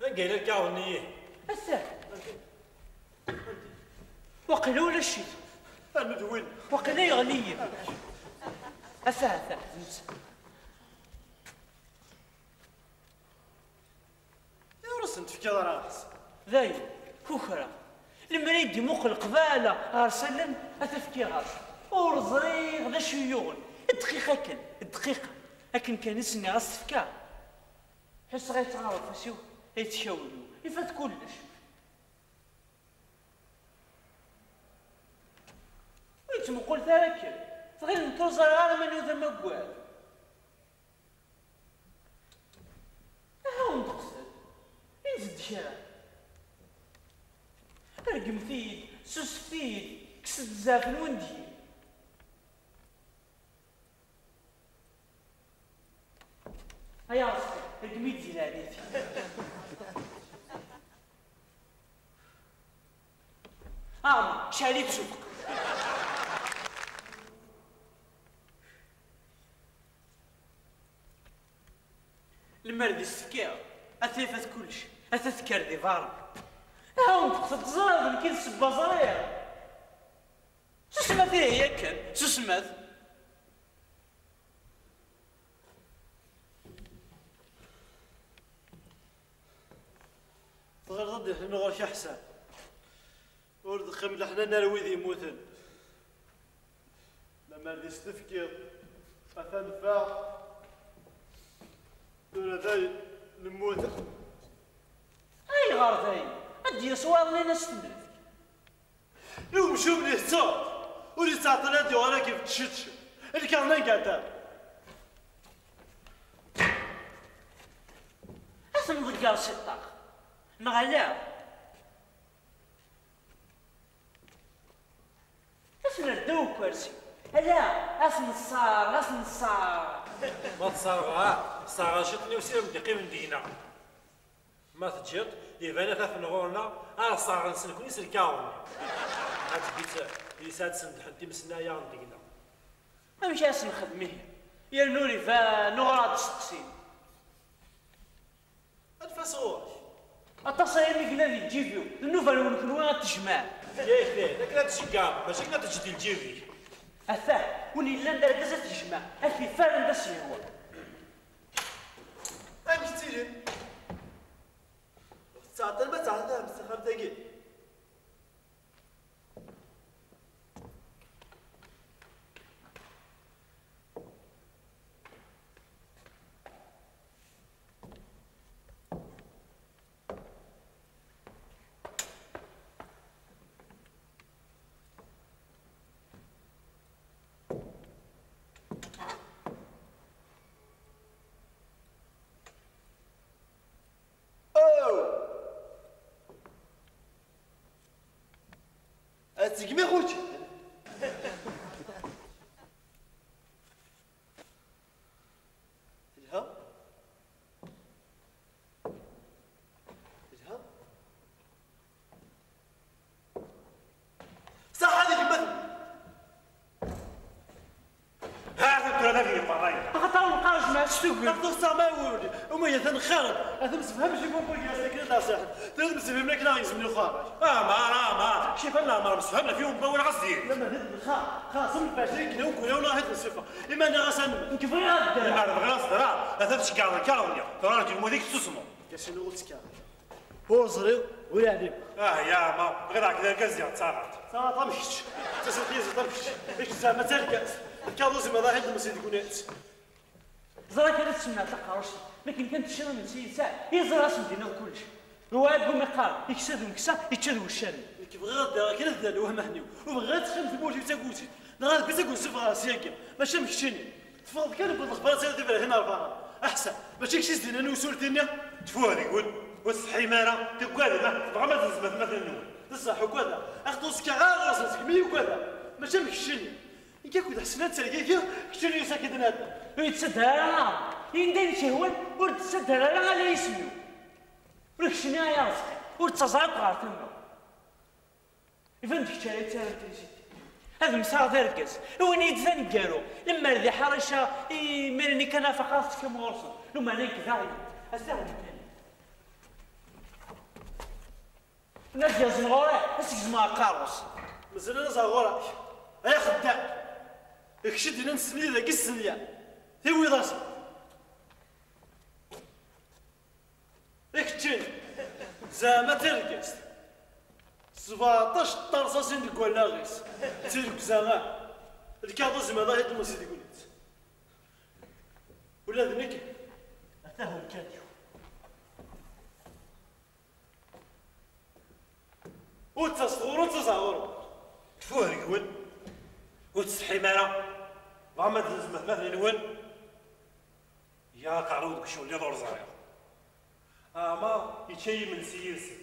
Anga yella lkaɣeḍ-nni ihi? Ata. Waqila ulac-it. Anu d win? Waqila yeɣli-yi. Ata, ata, d netta. Ur asen-tefkiḍ ara ɣas. Dayen, kukra. Lemmer ay d-imuqel qbala ɣer s allen, ad t-fkiɣ-as. Ur ẓriɣ d acu i yuɣen. Dqiqa kan, dqiqa. Akken kan i s-nniɣ ad s-t-fkeɣ. Ḥusseɣ ay ttɣareɣ ufus-iw, ay ttkawen-iw. Ifat kullec. Ur yettmuqulet ara akken. Tɣilem ur ẓriɣ ara mani d amaggad. Aha ur-d-qsed. Init-d kra. Rgmet-iyi-d, susfet-iyi-d, kkset-d zzɛaf-nwen deg-i. Ay Aṛebbi, rgem-iyi-d di leɛnaya-k. Ɛmer, cɛel-itt s ufeq. Lemmer d isefkiɣ, ata ifat kullec, ata tekker di beṛṛa. Awen-d teẓriḍ d nekk i d ssebba ẓriɣ. Susmet ihi yakan, susmet. Tɣileḍ ad d-iḥnin ɣur-k aḥsan? Ur d-qqim leḥnana ar wid yemmuten. Lemmer d is-tefkiḍ, atan ffeɣ. Tura dayen, nemmut. Ayɣer dayen? Ad d-yas wayeḍ-nni ad s-t-nefk. I umcum-nni tettuḍ, ur yettɛeṭṭil ad yuɣal akken tcetcet. Lkaɣ n anda-t? Ad t-nḍegger si ṭṭax, neɣ ala? Ad t-nerr ddaw ukersi. Ala, ad t-nṣar, ad t-nṣar. Ma tṣarɣeɣ, ṣarɣeɣ ciṭ-nni usirem d-iqqimen deg-neɣ. Ma teǧǧiḍ, iban ad t-afen ɣur-neɣ, ad ɣ-ṣerɣen s nekni s lkaɣeḍ-nni. Ad tbit yesɛa-d sendḥen times-nni ay aɣen deg-neɣ. Amek ara s-nexdem ihi? Yernu ur iban, uɣur ad d-steqsin. Anef-as ɣur-k. Aṭas aya mi yella di lǧib-iw, d nnuba-nwen kenwi ad t-tejmɛem. Yak, d akken ad t-tceggɛeḍ, mačči akken ad t-teǧǧeḍ di lǧib-ik. Atah, win yellan d argaz ad t-yejmeɛ, ad t-yeffer anda s-yehwa. Amek ttilin? Ur tettɛeṭṭilem ad tɛeddim s texxamt-agi? Oh! Ad tegmi xuci. Telha? Telha? Saḥa di gma-twen! Ha, tura d ayen yeqqa. Axaṭer ur neqqar jmaɛ s tuggi. Axaṭer saɣ ma wuli. Uma ya tanxar, ad temsefham s yimumbagas akken ad d-aṣaḥ. Tella temsefham akken ad yezmen uxxam. Ah, ma, ah, ma, kif ad neɛmer msefham ɣef yimumba wala ɣas diri. Lama d xa, xa, sum lfajr, akken akk ula ula ɣef temsefham. Ima neɣ asan. Nekk bɣiɣ ad d-, ma bɣiɣ ad s-dra, ad tceggɛeḍ lkaɣ-nni. Tura rǧu lmut-ik tessusmeḍ. Yasin ur ttekkaɣ. Ur ẓriɣ, ur yeɛlim. Ah, ya, ma, bɣiɣ ad d-argaz yeɣ d taɣaṭ. Taɣaṭ am kečč. Taseḍ-, taseḍ am kečč. Kečč zeɛma d targaz. Lkaɣ ur zemreɣ ad ḥedd msi deg unat. Ẓriɣ kan ad tsemmeɛ taqerrust, makken kan teččiḍ imensi yid-s, yeẓra ad sen-d-tiniḍ kullec. Iwɛa deg umiqar, yeksa d umeksa, yečča d wuccanen. Nekk bɣiɣ ad d-aɣeɣ kra d lwehma-nni-w, ur bɣiɣ ad texdem tmurt-iw d tagusit, neɣ ad bes ad wen-ssufɣeɣ syagi, mačči am keččini. Teffɣeḍ kan wwḍeɣ lexbar ad tiliḍ Ibrahim Arbaran. Aḥsa, mačči kečč i s-d-yennan i usurti-nni? Tfuh deg-wen, ur tsetḥim ara, tuggadem, ah, tebɣam ad tezmet atmaten-nwen. D ṣṣeḥ, ugadeɣ, axaṭer ur sekkaɣ ara ɣur-sen, segmi ugadeɣ, mačči am keččini. Nekk akked Ḥsen ad ttergigiɣ, keččini yusa-k-id nadam. Ur yettadar ara. Yenda yekehwen, ur d-ttadar ara ala isem-iw. Ur keččini ay Arezqi, ur ttaẓ ara akk ɣer tama-w. Iban d kečč ara yettarran trisiti. Ad mmteɣ d argaz, iwin-iyi-d d aneggaru, lemmer d iḥricen, imir-nni kan ad faqeɣ ad tekkam ɣur-sen. Lumeɛna nekk daɣen, ad taɣem kan. Nna d-yazen ɣur-i, ad s-gezmeɣ aqerru-s. Mazal ad aẓeɣ ɣur-k, ay axeddam! D kečč i d-yennan ssenya dagi ssenya, tiwiḍ-asen. I keččini, zeɛma d targast, sbeɛṭac n terṣaṣin deg wallaɣ-is, d tiregza, ah, lkaɣeḍ ur zmireɣ ad d-masi deg-nett. Ula d nekk, atah umkan-iw. Ur ttaẓet ɣur-, ur ttaẓeɣ ɣur-wen. Tfuh deg-wen. Ur tsetḥim ara. Tebɣam ad tezmet ma d-nwen. Ya aqerru deg ucewliḍ ur ẓriɣ. Ama yečča imensi yid-sen.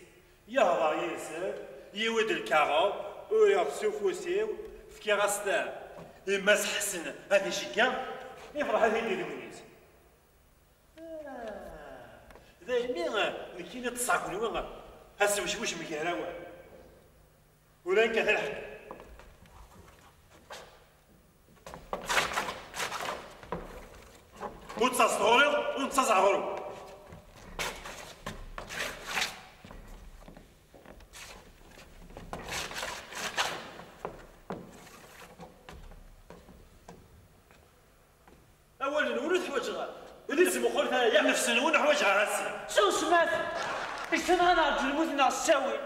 Yehḍer yid-sen. Yiwi-d lkaɣeḍ. Uriɣ-t s ufus-iw. Fkiɣ-as-t i Mass Ḥsen ad t-iceggeɛ. Ifreḥ ad t-id-idewwet. Ah, daymi, ah, nekkini ṭṭseɣ kenwi, ah, aswecwec mgarawen. Ula nekk ata lḥeqq. Ur ttaẓet ɣur-i, ur nettaẓ ɣur-wen. Awal-nwen ur t-ḥwaǧeɣ ara. Ur d-ttmuqulet ara, ya nnefs-nwen ur ḥwaǧeɣ ara ass-a. Susmet! Ictan ad neṛǧu lmut-nneɣ s ttawil.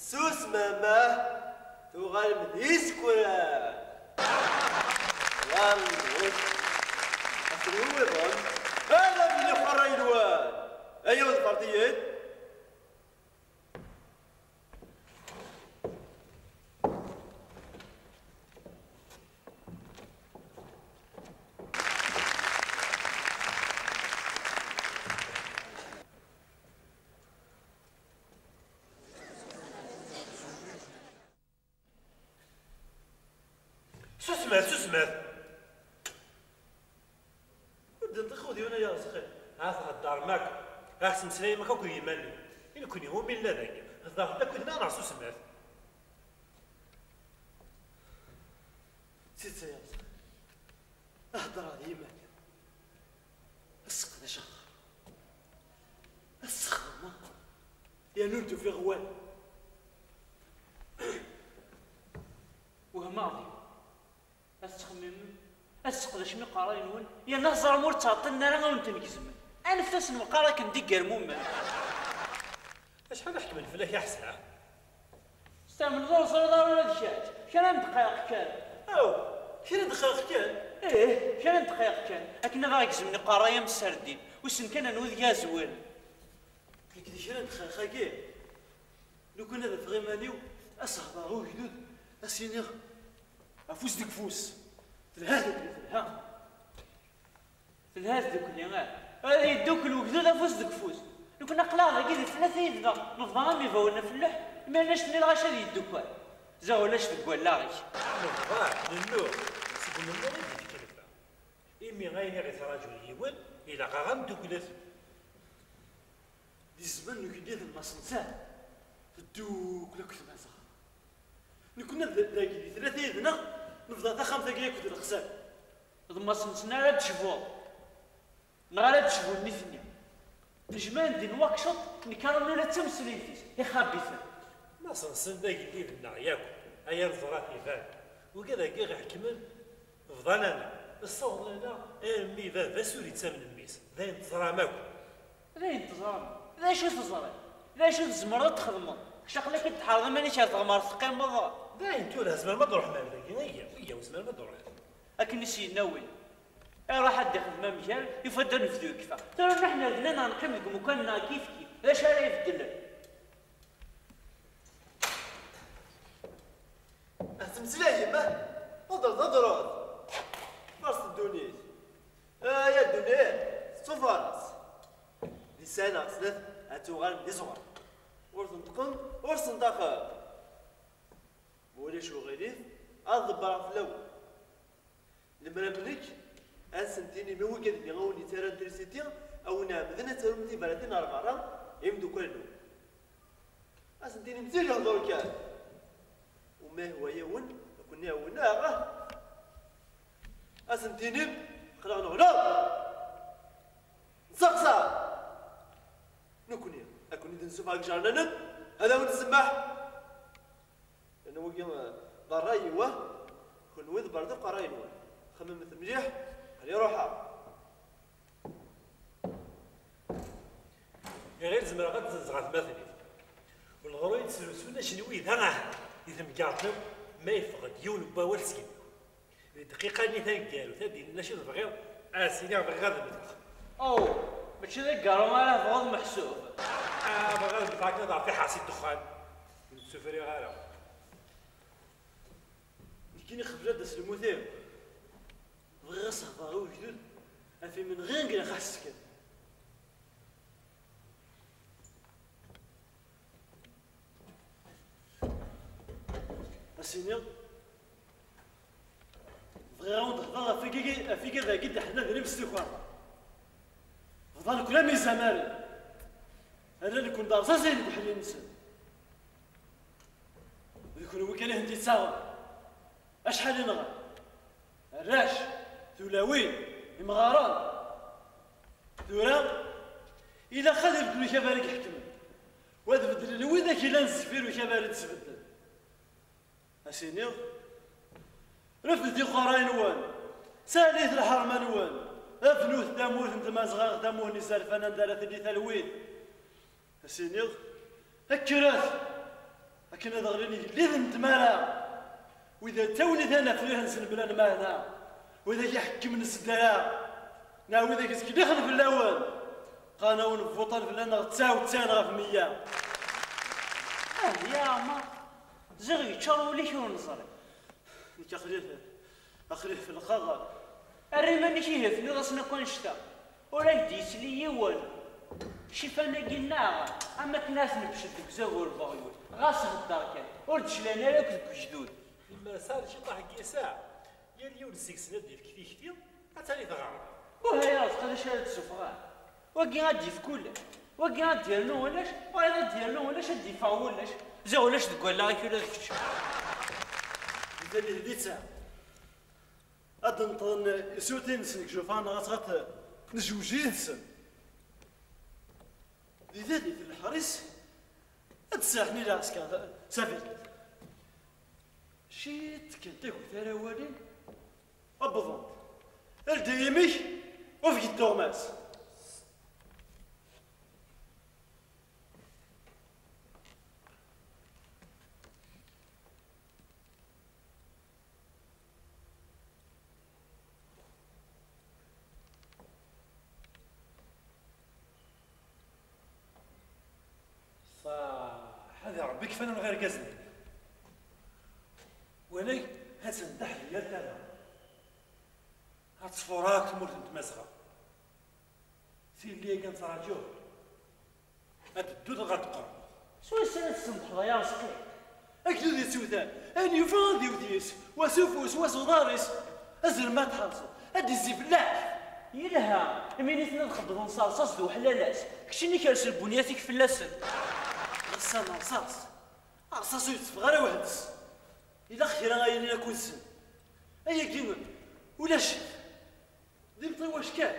Susmem, ah, tuɣalem d isekran. Ɣer lmut, akken wiwiḍen, ala belli xerra-nwen. Ayaw ḍefret-iyi-d. Susmet, susmet! Ur d-nṭiq udiwen ay Arezqi. Ha theddrem akk. Ha tettmeslayem akk akked yiman-nwen. I nekkni, umi nella dagi? Heddret-d akked-neɣ neɣ susmet? D tidet ay Arezqi. Heddreɣ d yiman-iw. Ad sseqdaceɣ. Ad sxedmeɣ. Yernu ur d-ufiɣ walu. Wehmeɣ deg-wen. Ad tettxemmimem, ad tesseqdacem iqerray-nwen, yerna teẓram ur ttɛeṭṭilen ara ad wen-ten-gezmen. Anef-asen meqqar akken d igermumen. Acḥal i ḥekmen fell-ak a Ḥsen? Testɛemleḍ ur teẓriḍ ara ula d kečč. Kra n ddqayeq kan. Aw, kra n ddqayeq kan? Ih, kra n ddqayeq kan. Akken ad aɣ-gezmen iqerray am sserdin. Wissen kan anwa i d azwel. Nekk di kra n ddqayeq-agi, lukan ad afeɣ iman-iw, ad s-heḍreɣ i ugdud, ad s-iniɣ afus deg ufus. Telha tdukli, telha. Telha tdukli, ah. Ad yeddukel ugdud afus deg ufus. Lukan aql-aɣ dagi di tlata yid-neɣ, nebḍa am ibawen ɣef lluḥ, imi ulac-ten lɣaci ad yeddukel. Ziɣ ulac deg wallaɣ-ik. Nebḍa, nennuɣ, seg umennuɣ i d-yefka lfa. Imi ayen i ɣ-ittraǧun yiwen, ilaq-aɣ ad nedduklet. Di zzman n ugellid n Masenser, teddukl akk Tmazɣa. Nekkni d dagi di tlata yid-neɣ, nebḍa taxxamt-agi akked lexsar. D maṣ-nsen ara d-tecbuḍ, neɣ ara d-cbun nitni. Nejmaɛen din wakcṭ, nekren ula d tameslayt-is, ixabiten. Maṣ-nsen d agellid-nneɣ yakk, aya neẓra-t iban. Wigad-agi ɣ-iḥekmen, bḍan-aneɣ, ssawḍen-aneɣ armi baba-s ur yettamen mmi-s. D ayen teẓram akk. D ayen teẓram. D acu teẓriḍ? D acu tzemreḍ ad txedmeḍ? Kečč aql-ak-id tḥerreḍ iman-ik ar teɣmert teqqimeḍ. D ayen tura, tzemrem ad d-truḥem ar dagi. Iyyaw, iyyaw, tzemrem ad d-truḥem. Akken i s-yenna win. Iruḥ ad d-ixdem amger, yufa-d anebdu yekfa. Tura neḥna d nnan neqqim deg umkan-nneɣ kif kif. D acu ara ibeddlen? Ad temmeslayem, ah? Ḍeḍret, ḍeḍret. Faṛset ddunit. Ay a ddunit, tettufaṛes. Di ssaɛa neɣ snat ad tuɣalem d iẓɣer. Ur tenṭqem, ur tenṭaqem. Ma ulac uɣilif, ad ḍebbreɣ fell-awen. Lemmer am nekk, ad sen-tinim i wigad-nni a wen-yettarran trisiti, a wen-ɛemmden ad tarum tibaratin ar berra i imeddukal-nwen. Ad sen-tinim di lehdur kan. Uma yehwa-yawen, ad ken-iɛawneɣ. Ad sen-tinim, aql-aɣ neɣleḍ. Nseqsa. Nekkni, ad ken-id-nsufeɣ deg ijernanen, ad awen-nsemmeḥ. Yerna wagi, eh, d ṛṛay-iw, ah, kenwi d berdiq ṛṛay-nwen. Xemmemet mliḥ, aql-i ruḥeɣ. Iɣil zemreɣ ad d-zzenzeɣ atmaten-iw. Leɣrur yettrusun ajenwi d aɣahan di temgerḍt-iw, ma yeffeɣ-d yiwen n wawal seg imi-w. Di dqiqa-nni taneggarut, ad d-inin acu tebɣiḍ, ad as-iniɣ bɣiɣ ad mmteɣ. Oh, mačči d agaṛṛu ara tebɣuḍ meḥsub? Ah, bɣiɣ ad mmteɣ akken ad ṛfiḥeɣ si ddexxan. Ur d-ssufriɣ ara. Nekkini qbel ad d-tas lmut-iw, bɣiɣ ad s-hedṛeɣ i ugdud ɣef imenɣi i ilaq ad ḥesken. Ad s-iniɣ, bɣiɣ ad wen-d-hedṛeɣ ɣef igad-, ɣef igad-agi d-ḥedna d imestikar. Bḍan-ken am izamaren. Rran-ken d arẓaẓen deg uḥlil-nsen. D kenwi kan i tent-yettaɣen. Acḥal i nɣan? Arrac, tulawin, imɣaren. Tura, ilaq ad ibeddel ukabar i iḥekmen. U ad beddlen widak yellan zeffir ukabar i d-sbedden. Ad s-iniɣ, refdet iqerray-nwen, salit lḥerma-nwen, bnut tamurt n Tmazɣa, tamurt n izerfan anda ara tili talwit. Ad s-iniɣ, kkret! Akken ad ɣlin igelliden n tmara, wid ara ttawin i tanafriḥ-nsen bla lmeɛna, wid ak-iḥekmen s ddreɛ, neɣ wid ak-ttkellixen fell-awen, qqaren-awen buṭan fell-aneɣ tesɛa u tesɛin ɣef meyya. Ah, ya Ɛmer, ziɣ yeččur wul-ik ur neẓri. Nekk aql-i, aql-i felqeɣ. Err iman-ik ihi, tenniḍ-asen akk annect-a. Ur ak-d-yesli yiwen. Cifan-agi-nneɣ, am akken ara t-nebced deg uzagur n weɣyul. Ɣas hedder kan, ur d-clan ara akk deg ugdud. Lemmer sɛan ciṭṭaḥ n yiseɛ, yal yiwen seg-sen ad d-yefk tikti, ad tali tɣerma. Uhay a Rezqi, d acu ara d-ssufɣeɣ? Wagi ad d-yefk kullec. Wagi ad d-yernu ulac, wayeḍ ad d-yernu ulac, ad d-yeffeɣ wulac. Ziɣ ulac deg wallaɣ-ik ula d kečč. Di tallit-a, ad d-neṭṭḍen isutin-nsen deg Jufa, neɣ ad nezweǧ yid-sen. Di tallit n leḥris, ad d-serrḥen i lɛesker s abrid. Ciṭ kan tagut ara walin, wwḍen-d. Ldi imi-k, ufeg-d tuɣmas. Ṣaḥ, ḥader Rebbi kfan ɣer irgazen-nni. Wala-k, ha-tt-an ddaḥ di yal tama. Ad teffur akk tmurt n Tmazɣa. Tilli-agi ad nettraǧu. Ad tedduḍ ɣer tqermut. S wayes ara tessendḥeḍ ay Arezqi? Agdud yettewtan, ayen yufa ad iwet yis, wa s ufus, wa s uḍar-is. Azrem ma tḥerseḍ, ad d-izzi fell-ak. Yelha, imi nitni ad qebḍen s rṣas d uḥlalas, keččini kers lbunyat-ik fell-asen. Ɣas-an rṣas, rṣas ur yetteffeɣ ara weḥd-s. Ilaq kra ay inin akk-nsen. Ayagi ulac-it. D imṭiwac kan.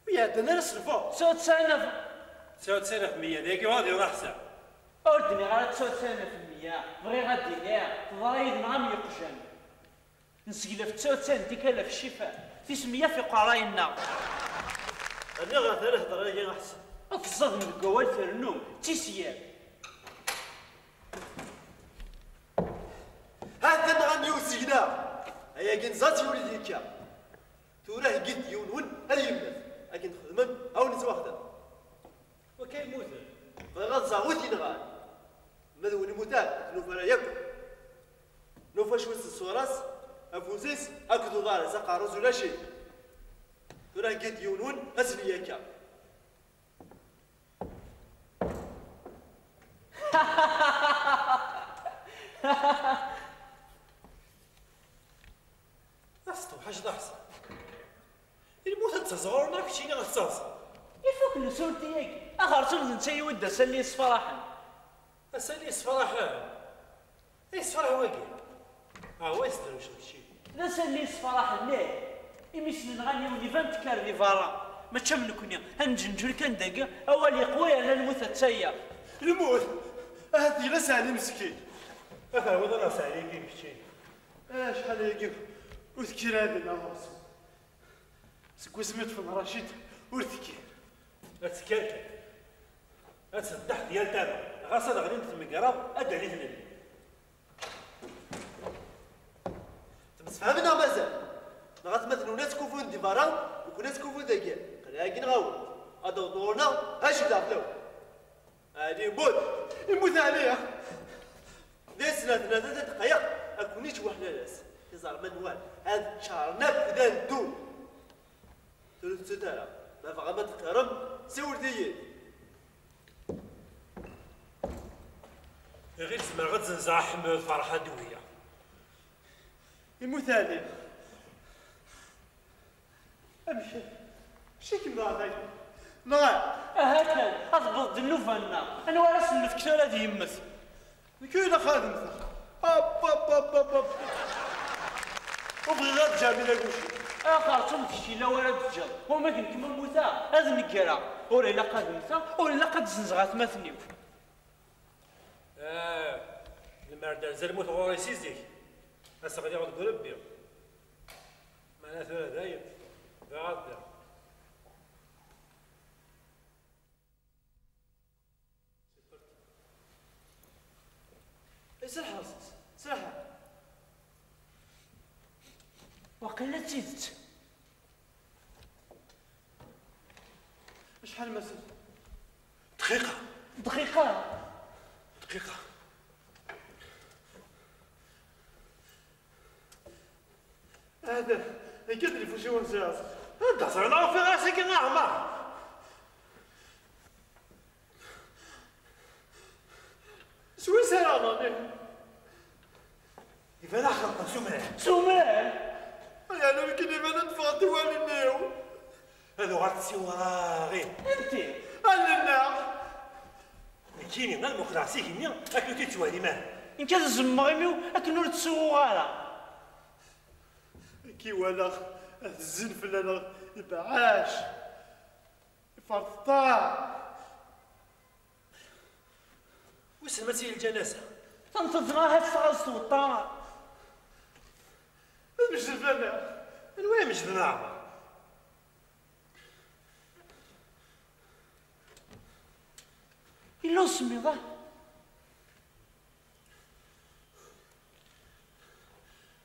Ur iɛeddan ara s lbur. Tesɛa tesɛin ɣef, tesɛa tesɛin ɣef meyya, dagi ur ad iruḥ ḥsab. Ur d-nniɣ ara tesɛa tesɛin ɣef meyya, bɣiɣ ad d-iniɣ teḍra yid-neɣ am yeqjan. Nesseglaf tesɛa tesɛin tikkal ɣef ccifan, tis meyya ɣef iqerray-nneɣ. Rniɣ ɣer tala hedreɣ-agi aḥsen. Ad teẓẓadem deg wawal, ternum d tisyar. Ha-t-an nɣan yiwet seg-neɣ. Ayagi nẓa-tt, yuli d yekka. Tura heggit-d yiwen-nwen ad yemmet. Akken txedmem, ad wen-nettwaxdem. Wakka yemmuten. Bɣiɣ ad ẓreɣ wi t-yenɣan. Ma d win immuten, nufa ara yakk. Nufa cwiṭ n ṣṣura-s, afus-is, akked uḍar-is, aqerru-s ulac-it. Tura heggit-d yiwen-nwen, ad s-neg akka. Ad s-tewḥaceḍ a Ḥsen. Lmut ad d-taẓ ɣur-neɣ, keččini ad d-taẓ. Ifuk n usurti-agi. Axertum d netta i yi-d asalli yessefraḥen. Asalli yessefraḥen? Yessefraḥ wagi. Ah, wa yesderwec kečči. D asalli yessefraḥen mliḥ. Imi s-nenɣan yiwen iban tekker di berra. Mačči am nekni, ad nǧenǧel kan dagi, awal yeqwa yerna lmut atta-ya. Lmut? Ahat yella Saɛli meskin. Ad tawiḍ ala Saɛli-agi kečči. Acḥal ayagi ur tekkir ara dinna ɣur-sen. Seg wasmi ṭṭfen Racid ur tekkir. Ad tekker kan. Ad teddeḥ di yal tama. Ɣas ad ɣlint tmegraḍ, ad d-ali tlelli. Temsefhamem neɣ mazal? Neɣ atmaten-nwen ad skufun di berra, nekkni ad skufun dagi. Qliɛ-agi nɣawen. Ad d-awḍen ɣur-neɣ, ad cebdeɣ fell-awen. Ɛli yemmut! Yemmut Ɛli! Di snat, tlata dqayeq, ad ken-ičč weḥlalas. Iẓerman wan, ad ččaren akk d andun. Tura ur tettut ara. Ma tebɣam ad teqqirem, siwlet-iyi-d. Iɣil zemreɣ ad zenzeɣ Ḥmed Ferḥat d wiyaḍ. Yemmut Ɛli. Amek? Mačči kemm daɣen ay? Neɣ? Aha kan, ad tewweḍ-d nnuba-nneɣ. Anwa ara s-nefk tura ad yemmet? Nekk ur ilaq ad mmteɣ. Hop, hop, hop, hop, hop. Ur bɣiɣ ad ǧǧeɣ Mila Gucci. Axertum kečč yella wara d-teǧǧeḍ. Wama d nekk ma mmuteɣ, ad negreɣ. Ur ilaq ad mmteɣ, ur ilaq ad d-zenzeɣ atmaten-iw. Ah, lemmer d-terza lmut ɣur-i si zik, ad s-ɣliɣ deg urebbi. Meɛna tura dayen, bɣiɣ ad ddreɣ. Serḥeɣ, serḥeɣ. Waqila d tidet. Acḥal mazal? Dqiqa. Dqiqa. Dqiqa. Hada, akka d lfuci ur nesɛi. Anda ẓriɣ ɣef iɣas akka a Ɛmer? S wis ara ɣnani. Iban axelqen s umrar. S umrar? Ay, ala akken iban ad ffɣent wallen-iw. Ad uɣalent d tiwraɣin. Anti? Allen-nneɣ. Nekkini ad muqleɣ s igenni akken ur t-id-ttwalim ara. Nekk ad zemmeɣ imi-w akken ur ttsuɣuɣ ara. Nekk i walaɣ ad zzin fell-aneɣ ibeɛɛac. Iferṭeṭṭa. Wissen ma d si lǧanaza? Tanṭeḍ neɣ ahat teffeɣ-as tweṭṭa. Ad mejden fell-aneɣ. Anwa i mejden a Ɛmer? Yella usemmiḍ, ah?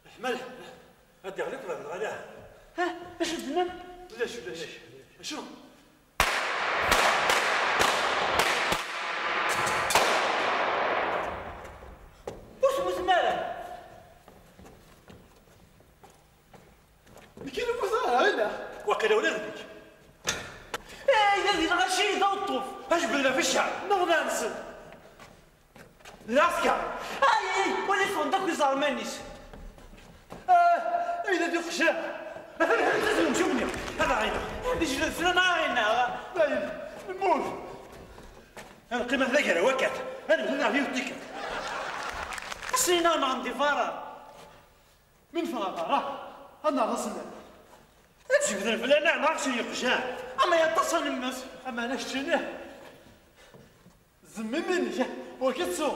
Leḥma, leḥma. Ad d-iɣli ṭṭbib neɣ ala? Ha, acu d-tennam? Ulac, ulac. Acu? Ur temmutem ara. Nekk ur mmuteɣ ara, ala. Waqila ula d nekk. Ay, ad yenɣ acid d aweṭṭuf. Ajbed ɣef cceɛb. Neɣ d ansen. D lɛesker. Ay, ay, wali ffɣen-d akk iẓerman-is. Ah, ay, d iqjan. Atan ḥbes umcum-nni. Ad aɣ-ineɣ. Ad ijled fell-aneɣ, ad aɣ-ineɣ. Dayen, nemmut. Ad neqqim ar taggara wakkat. Ad nebdu neɣ yiwet tikkelt. Ad Sina neɣ n difara. Min ffɣeɣ ara, ad naɣ asemmiḍ. Ad jebden fell-aneɣ neɣ aksel yeqjan. Ama yeṭṭes ad nemmet. Ama ana keččini. Zemmem iman-ik, ur k-ttuɣ.